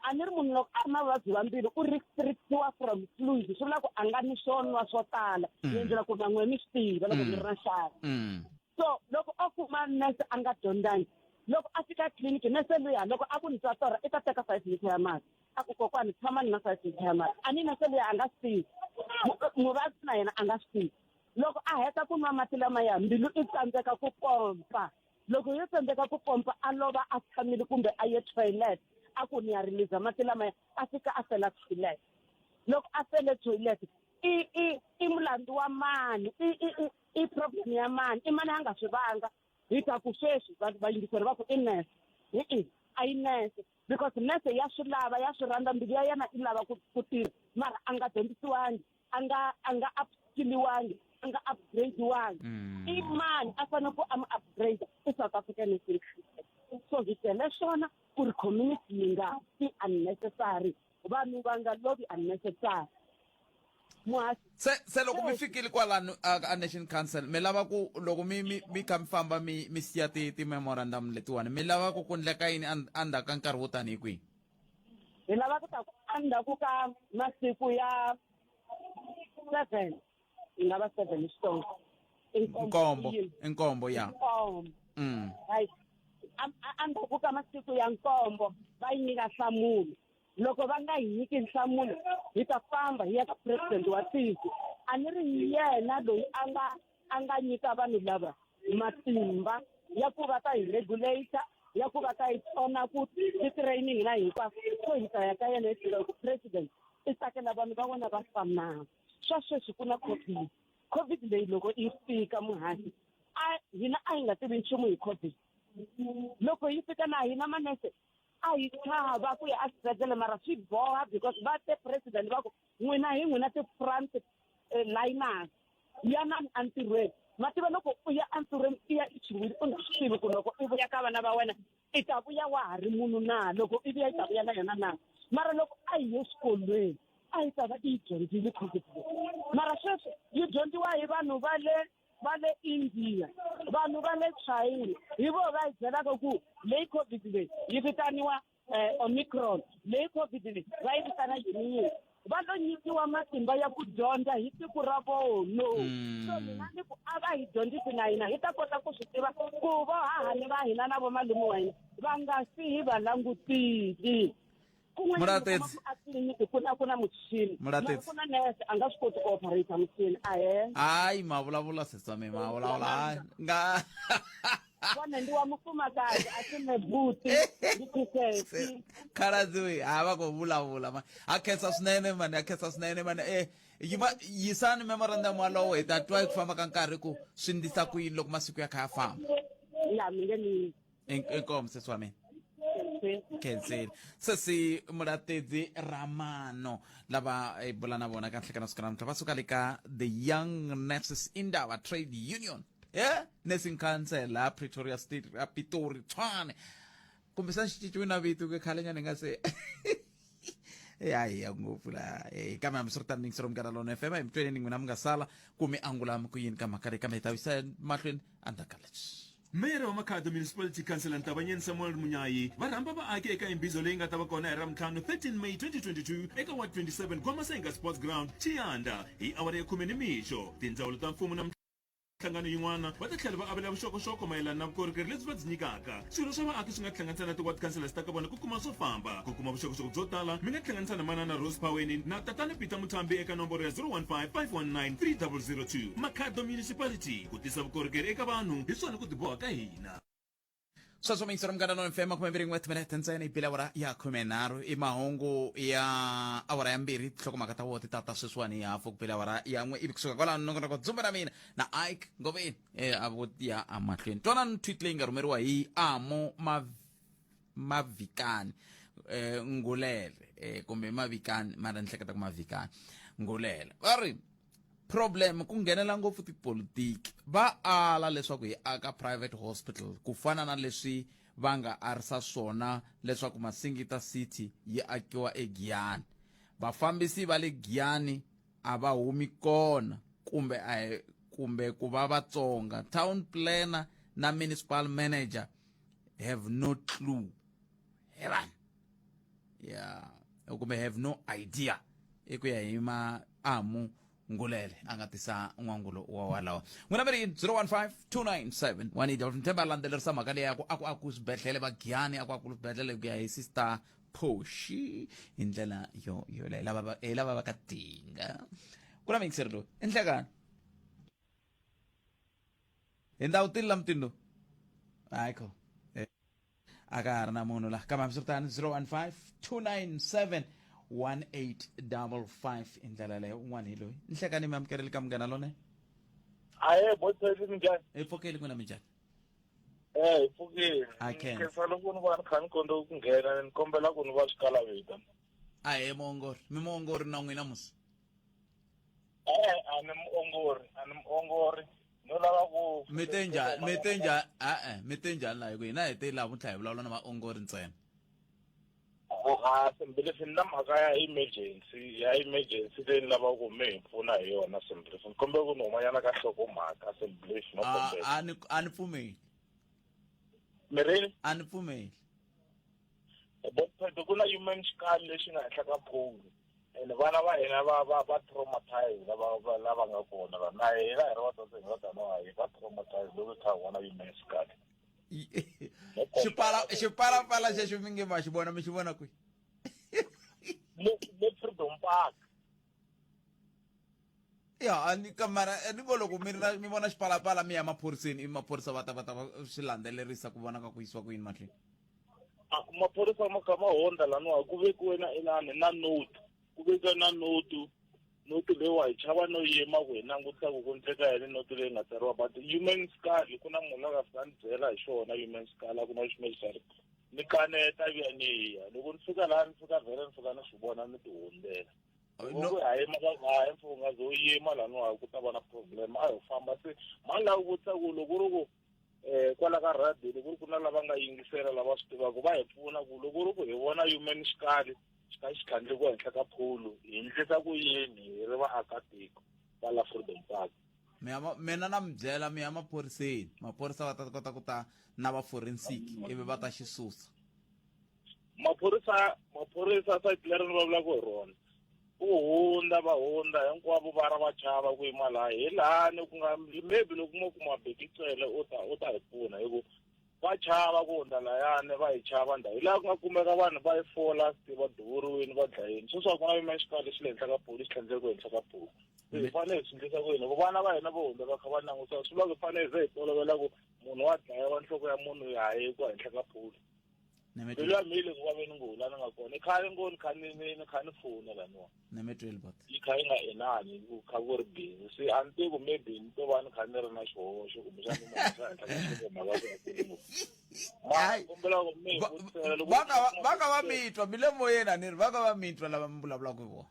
a ni ri munhu loko a ri na vuvabyi bya mbilu u restrictiwa from fluid swi vula ku a nga ni swo nwa swo tala ni endlela ku na n'we mi swi tiva loko mi ri na xaka. So loko o kuma nurse a nga dyondzangi loko a fika tliliniki nurse luya loko a ku ni twa torha i ta teka 5 liter ya mati a ku kokwani tshamani na 5 liter ya mati a ni nurse luya a nga swi tivi muvabyi na yena a nga swi tivi loko a heta ku nwa mati lamaya mbilu i tsandzeka ku pompa loko yo tsandzeka ku pompa a lova a tshamile kumbe a ye toilet a ku ni ya release mati lamaya a fika a fela toilet loko a fele toilet i i i mulandzu wa mani i i i problem ya mani i mani a nga swi vanga hi ta ku sweswi vayingiseri va ku i nurse i a yi nurse because nurse ya swi lava ya swi rhandza mbilu ya yena i lava ku tirha mara a nga dyondzisiwangi a nga a nga upskilliwangi a nga upgrade-wangi i mani a fanele ku a mi upgrade i South African Nursing so hi tele swona ku ri community yi nga fi unnecessary vanhu va nga lovi unnecessary. Se se loko mi fikile kwalano a Nation Council mi lava ku loko mi mi mi kha mi famba mi mi siya ti ti memorandum letiwani mi lava ku ku ndleka yini endzhaku ka nkarhi wo tanihi kwihi? Hi lava ku ta ku endzhaku ka masiku ya 7 yi nga va 7 hi Xitsonga nkombo nkombo ya nkombo. Right, endzhaku ka masiku ya nkombo va yi nyika nhlamulo. Loko va nga hi nyiki nhlamulo hi ta famba hi ya ka president wa tiko a ni ri yena loyi a nga a nga nyika vanhu lava matimba ya ku va ta hi regulator ya ku va ta hi tsona ku ti-training na hinkwaswo so hi ta ya ka yena hi tiva ku president i tsakela vanhu va wena va fanaka. Swa sweswi ku na COVID COVID leyi loko yi fika muhaxi a hina a hi nga tivi nchumu hi COVID loko yi fika na hina manese a hi chava ku ya exibedhlele mara swi boha because va te president va ku n'wina hi n'wina ti-front liners yanani entirhweni. Ma tiva loko u ya entirhweni i ya i chuhile u nga swi tivi ku loko i vuya ka vana va wena i ta vuya wa ha ri munhu na loko i vuya i ta vuya na yona na mara loko a hi ye xikolweni a yi ta va i yi dyondzile COVID mara sweswi yi dyondziwa hi vanhu va le va le India vanhu va le China hi vo va yi byelaka ku leyi COVID leyi yi vitaniwa eh, omicron leyi covid leyi va yi vitana yini yini va lo nyikiwa matimba ya ku dyondza hi siku ra vono mm. so mina ni ku a va hi dyondzisi na hina hi ta kota ku swi tiva ku vo hahani va hina na vomalume wa hina va nga fi hi va langutile Mulatedzi. a tliliniki ku na ku na muchini Mulatedzi. ku na nurse a nga swi koti ku operate muchini ahe hayi ma vulavula sesi wa mina ma vulavula hayi nga vona ndi wa mufumakadzi a si mebuti ndi tisesi khaladzi we ha va khou vulavula mani ha khensa swinene mani ha khensa swinene mani e yima yisani memorandum walowo hi ta twa hi ku famba ka nkarhi ku swi ndlisa ku yini loko masiku ya kha ya famba ya mi nge ni inkomu sesi wa mina khensile sesi mulatedzi ramano lava hi bula na vona ka nhlekana siku namuntlha va suka le ka the young nurses indaba trade union yeah nursing council la pretoria state a pitori tshwane kumbexana xi cinciwe na vito ke khalenyana hi nga se ya hi ya ngopfu la eh, kambe hambiswiritano yingiselo munghana lona fm hi mitweneni n'wina mi nga sala ku mi angula mi ku yini ka mhaka leyi kambe hi ta yisa mahlweni endzhaku ka leswi Meyara wa Makhado Municipality Councillor Ntabanyeni Samuel Munyayi va rhamba vaaki eka imbizo leyi nga ta va kona hi Ravuntlhanu 13 May 2022 eka Ward 27 KwaMasenga Sports Ground, Tshiyanda hi awara ya khume nimixo. Tindzawulo ta mfumo na minhlangano yin'wana va ta tlhela va avela vuxokoxoko mayelana na vukorhokeri lebyi va byi nyikaka. Swirho swa vaaki swi nga tihlanganisa na ti-ward councillors ta ka vona ku kuma swo famba. Ku kuma vuxokoxoko byo tala mi nga tihlanganisa na Manana Rose Phaweni na Tatana Peter Muthambi eka nomboro ya 015 519 3002. Makhado Municipality, ku tisa vukorhokeri eka vanhu hi swona ku tiboha ka hina. Sweswo miyingisero munghana lona fm 21 timinete ntsena yi bile awara ya 13 i mahungu ya awara ya mbirhi tinhlokomhaka ta wona ti tata sweswiwani hi hafu ku bile awara ya n'we ivi kusuka kwalano nongonoko dzumba ra mina na ike ngoveni e a vo ya emahlweni twanani tweet leyi nga rhumeriwa hi amo mavikani eh, ngulele eh, kumbe mavikani mara ni hleketa ku mavikani ngulele va ri problem ku nghenela ngopfu tipolitiki va ala leswaku hi aka private hospital ku fana na leswi va nga arisa swona leswaku Masingita City yi akiwa eGiyani vafambisi va le Giyani a va humi kona kumbe a kumbe ku va Vatsonga town planner na municipal manager have no clue hevan ya kumbe have no idea i ku ya hi maamu ngulele a nga tisa n'wangulo wa walawo n'wina mi ri yini 015 297 18 themba landzelerisa mhaka leyi ya ku a ku aku swibedhlele va giyani a ku aku swibedhlele ku ya hi sister phoxi hi ndlela yo yoleyo lava va hi lava va ka dinga ku na miyingiseri loyi i nhlekani hi ndhawu tini la mutini lowu hayi kho a ka ha ri na munhu la kambe hambiswiritano 015 297 1855 i ndlela yaleyo un'wana hi loyi nhlekani mi amukeleli ka munghana lone ahe botseli minjhani hi pfukeli n'wina minjhani eh hi pfukile I can. khensa loko ni va ni kha ni kondza ku nghena ni kombela ku ni va swikalavita ahe muongori mi muongori na n'wina musi eh a ni muongori a ni muongori no lava ku mi te njhani mi te njhani e-e mi te njhani laha hi ku hina hi te laha vutlha hi vulavula na vaongori ntsena a simbilisi ni na mhaka ya emergency ya emergency leyi ni lavaka ku mi hi pfuna hi yona simbilisi ni kombela ku ni humanyana ka hlokomhaka simbilisi no kombela a ni a ni pfumeli mirini a ni pfumeli botpheto ku na human skull lexi nga henhla ka pole and vana va hina va va va traumatize lava va lava nga kona la na hina hi ri vatswatsi hi nga tano hi va traumatize loko hi kha hi vona human skull xipala xipalapala xexo mi nge ma xi vona mi xi vona kwihi le le freedom park ya a ni ka mara a ni ngo loko mi ri na mi vona xipalapala mi ya maphoriseni ivi maphorisa va ta va ta va swi landzelerisa ku vona ka ku yisiwa ku yini mahlweni A ku maphorisa ma kha ma hundza laniwa ku vekiwe na inani na note ku vekiwe na note note leyiwa hi chava no yima ku hi langutisa ku ku endleka yini note leyi nga tsariwa but human skull ku na munhu la nga fika ni byela hi xona human skull a ku na xi ni kaneta vuya ni ya loko ni fika laha ni fika vhele ni fika ni swi vona ni ti hundzela No. ku hayi hayi mfo nga ze u yima laniwa ku ta va na problem a hi famba se mani la vutisa ku loko ku ri ku eh kwala ka radio loko ku ri ku na lava nga yingisela lava swi tivaka va hi pfuna ku loko ku ri ku hi vona human xikali xi kha xi tlhandlekiwa henhla ka pholo hi ndlisa ku yini hi ri vaakatiko va la freedom park mi ya mina na mi byela mi ya maphoriseni maphorisa va ta kota ku ta na va forensic ivi va ta xi susa. Maphorisa maphorisa sayiti leri ni vulavulaka hi rona ku hundza va hundza hinkwavo va ra va chava ku yima laha hi lahani ku nga maybe loko mo kuma Bheki Cele u ta u ta hi pfuna hi ku va chava ku hundza layani va hi chava ndhawu hi laha ku nga kumeka vanhu va yi fola swi va duvuriwini va dlayini sweswi a ku na yima xikalo xi le henhla ka pulu xi tlhandleke henhla ka pulu se hi fanele hi swi endlisa ku yini ku vana va hina vo hundza va kha va langusa swi vula ku hi fanele hi ze hi tolovela ku munhu wa dlayiwa nhloko ya munhu ya hayekiwa henhla ka pulu mbilu ya mina yi le ku vaveni ngopfu laha ni nga kona i khale ngo ni kha ni ni ni kha ni fona laniwa Nemetweli bot. Yi kha yi nga enani ku kha ku ri busy se a ni tivi ku maybe ni to va ni kha ni ri na xihoxo kumbexana ni mhaka henhla ka nhlokomhaka ku ya kule ngopfu mara kombela ku mi hi vutisela loko Va nga va- va nga va mitwa mi le moyeni a ni ri va nga va mitwa lava mi vulavulaka hi vona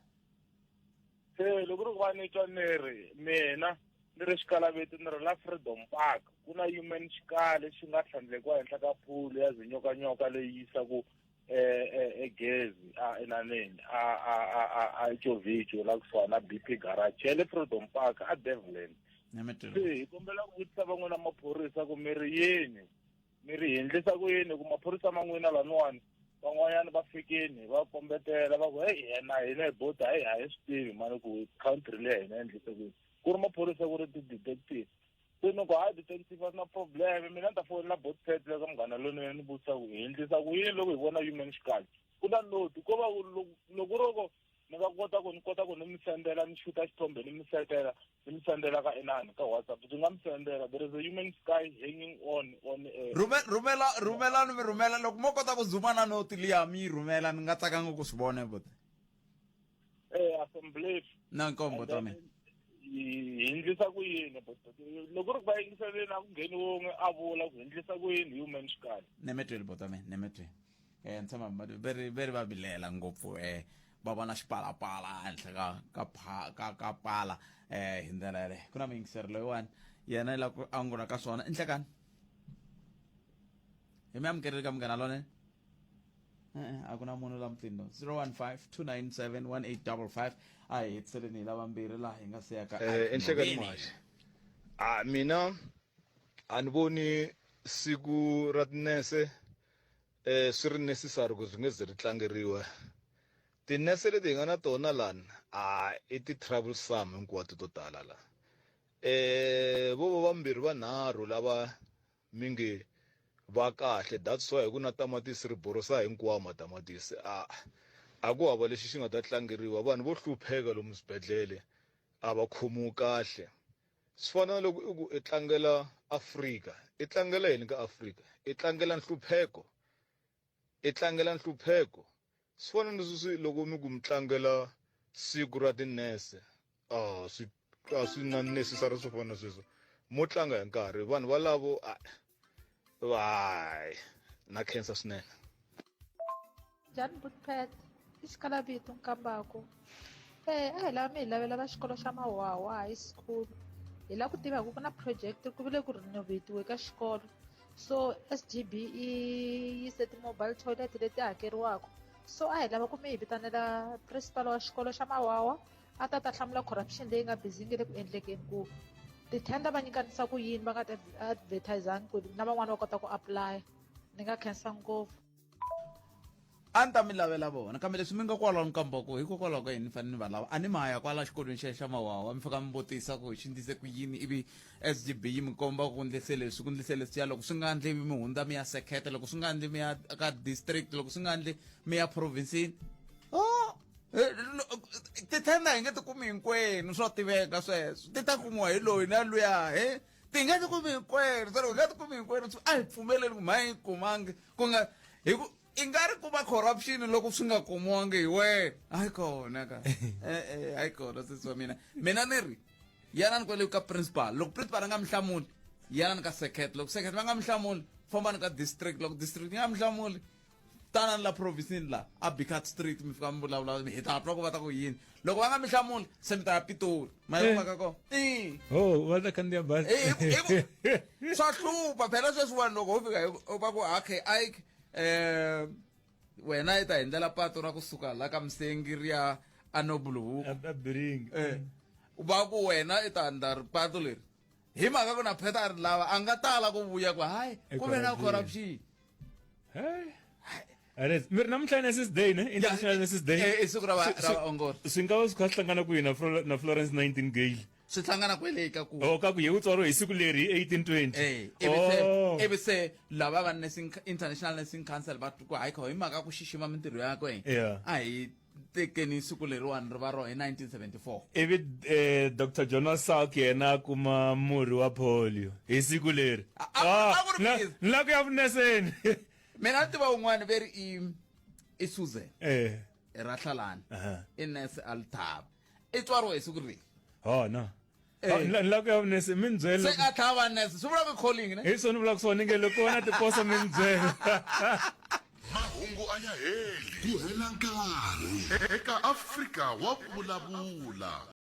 se loko ri ku va ni twa ni ri mina ni ri xikalaveti ni ri la Freedom Park ku na human xikali xi nga tlhandlekiwa henhla ka phulu ya zinyokanyoka leyi yisaku egezi a enaneni a a a a a Jovicho la kusuhana na BP garage ya le Freedom Park a Devland se hi kombela ku vutisa van'wina maphorisa ku mi ri yini mi ri hi endlisa ku yini ku maphorisa man'wina laniwani van'wanyana va fikini va kombetela va ku heyi yena hina hi bota heyi a hi swi tivi mani ku country leyi hina endlise ku yini ku ri maphorisa ku ri ti-detective se ni ku hayi detective a swi na problem mina ni ta fonela botpet le ka munghana lonene ni vutisa ku hi endlisa ku yini loko hi vona human xikali ku na noti ko va loko ro ko ni nga kota ku ni kota ku ni mi sendela ni xuta xithombe ni mi sendela ni mi sendela ka inani ka WhatsApp ndzi nga mi sendela there is a human sky hanging on on eh, Rhume, rhumela rhumelani mi rhumela loko mo kota ku zuma na noti liya mi yi rhumela ni nga tsakanga ku swi vona buti eh assembly na nkombo And then tome hi endlisa ku yini loko ri ku va yingiseleni a ku ngheni wun'we a vula ku endlisa ku yini human xikali nemetweni botame nemetweni eh ni tshama veri veri va vilela ngopfu eh va vona xipalapala ehenhla ka ka pha ka ka pala eh hi ndlela yaleyo ku na muyingiseri loyiwani yena i lava ku angula ka swona i nhlekani hi mi amukerile ka munghana lonene E-e, a ku na munhu la mutini lo 015 297 1855 a hi hetiseleni hi lavambirhi laha hi nga se ya ka Eh, enhlekani muhaxi a mina a ni voni siku ra tinese eh swi ri necessary ku swi nge ze ri tlangeriwa tinese leti hi nga na tona lani a i ti-troublesome hinkwato to tala la eh vo va vambirhi vanharhu lava mi nge va kahle that's why ku na tamatisi ri borosa hinkwawo matamatisi a a ku hava lexi xi nga ta tlangeriwa vanhu vo hlupheka lomu swibedhlele a va khomiwi kahle swi fana na loko i ku i tlangela Afrika i tlangela yini ka Afrika i tlangela nhlupheko i tlangela nhlupheko swi fana ni sweswi loko mi ku mi tlangela siku ra tinese a swi a swi na necessary swo fana na sweswo mo tlanga hi nkarhi vanhu valavo hayi na khensa swinene Njhani Butpet? I xikalavito Nkambako. Eh, a hi lava mi hi lavela va xikolo xa Mawawa High School. Hi lava ku tiva hi ku ku na project ku vile ku renovate-iwe ka xikolo. So SGB yi yise ti-mobile toilet leti hakeriwaka. So a hi lava ku mi hi vitanela principal wa xikolo xa Mawawa a ta ta hlamula corruption leyi nga busy yi nge le ku endlekeni ku ti-tender va nyikanisa ku yini va nga ti advertise-angi ku na van'wani va kota ku apply. Ni nga khensa ngopfu. a ni ta mi lavela vona kambe leswi mi nga kwalaho nkambako hikokwalaho ka yini ni fanele ni va lava a ni ma ya kwala xikolweni xa xa mawawa mi fika mi vutisa ku xi ndlise ku yini ivi s g b yi mi komba ku ndlise leswi ku ndlise leswiya loko swi nga ndli mi hundza mi ya sekete loko swi nga ndli mi ya ka district loko swi nga ndli mi ya provincini oh tithenda hi nge ti kumi hinkwenu swa tiveka sweswo ti ta kumiwa hi loyi na luya he ti nga ti kumi hinkwenu se loko hi nga ti kumi hinkwenu a hi pfumeleli ku mhani yi kumangi ku nga hi ku i nga ri ku va corruption loko swi nga kumiwangi hi wena hayi kona ka e-e hayi kona sesi wa mina mina ni ri yanani kwale ka principal loko principal a nga mi hlamuli yanani ka secret loko secret va nga mi hlamuli fambani ka district loko district yi nga mi hlamuli tanani la provincini la a bicat street mi fika mi vulavula hi ta twa ku va ta ku yini loko va nga mi hlamuli se mi ta ya pitori ma yi mhaka kona i oh va ta khandziya bazi swa hlupha phela sweswiwani loko ho fika va ku okay ike um wena i ta hi ndlela patu ra kusuka la ka misengi ri ya anobuluhuku eh va ku wena i ta ndla patu leri hi mhaka ku na pheta a ri lava a nga tala ku vuya ku hayi ku ve na corruption Hey. Alright, mi ri namuntlha Nurses Day ne? International Nurses Day. Eh, i siku ra va- Swi- ra swi- vaongori. Swi nga va swi kha swi hlangana kwihi na Flo- na Florence Nightingale? Swi hlangana kwele ka ku Oh, ka ku ye u tswariwe hi siku leri hi 1820. Eh, ivi se Oh. ivi se lava va nursing international nursing council va ku hayi kho hi mhaka ku xixima mintirho yakwe Yeah. a hi tekeni siku leriwani ri va ro hi 1974 Ivi eh, Dr. Jonas Salk yena a kuma murhi wa polio hi siku leri. a ku ri na- busy. na ku ya vuneseni. mina ni tiva un'wana ve ri i i Susan Eh. i ra hlalani Aha. i nurse a Lethaba i tswariwe hi siku rihi Oh no. Eh. Ah, ni la ku ya vunese mi ni byela. Se a tlhava va nurse swi vula ku calling ne Hi swona ni vulaka swona nge loko vona tiposo mi ni byela. Mahungu a ya heli ku hela nkarhi eka Afrika wa vulavula.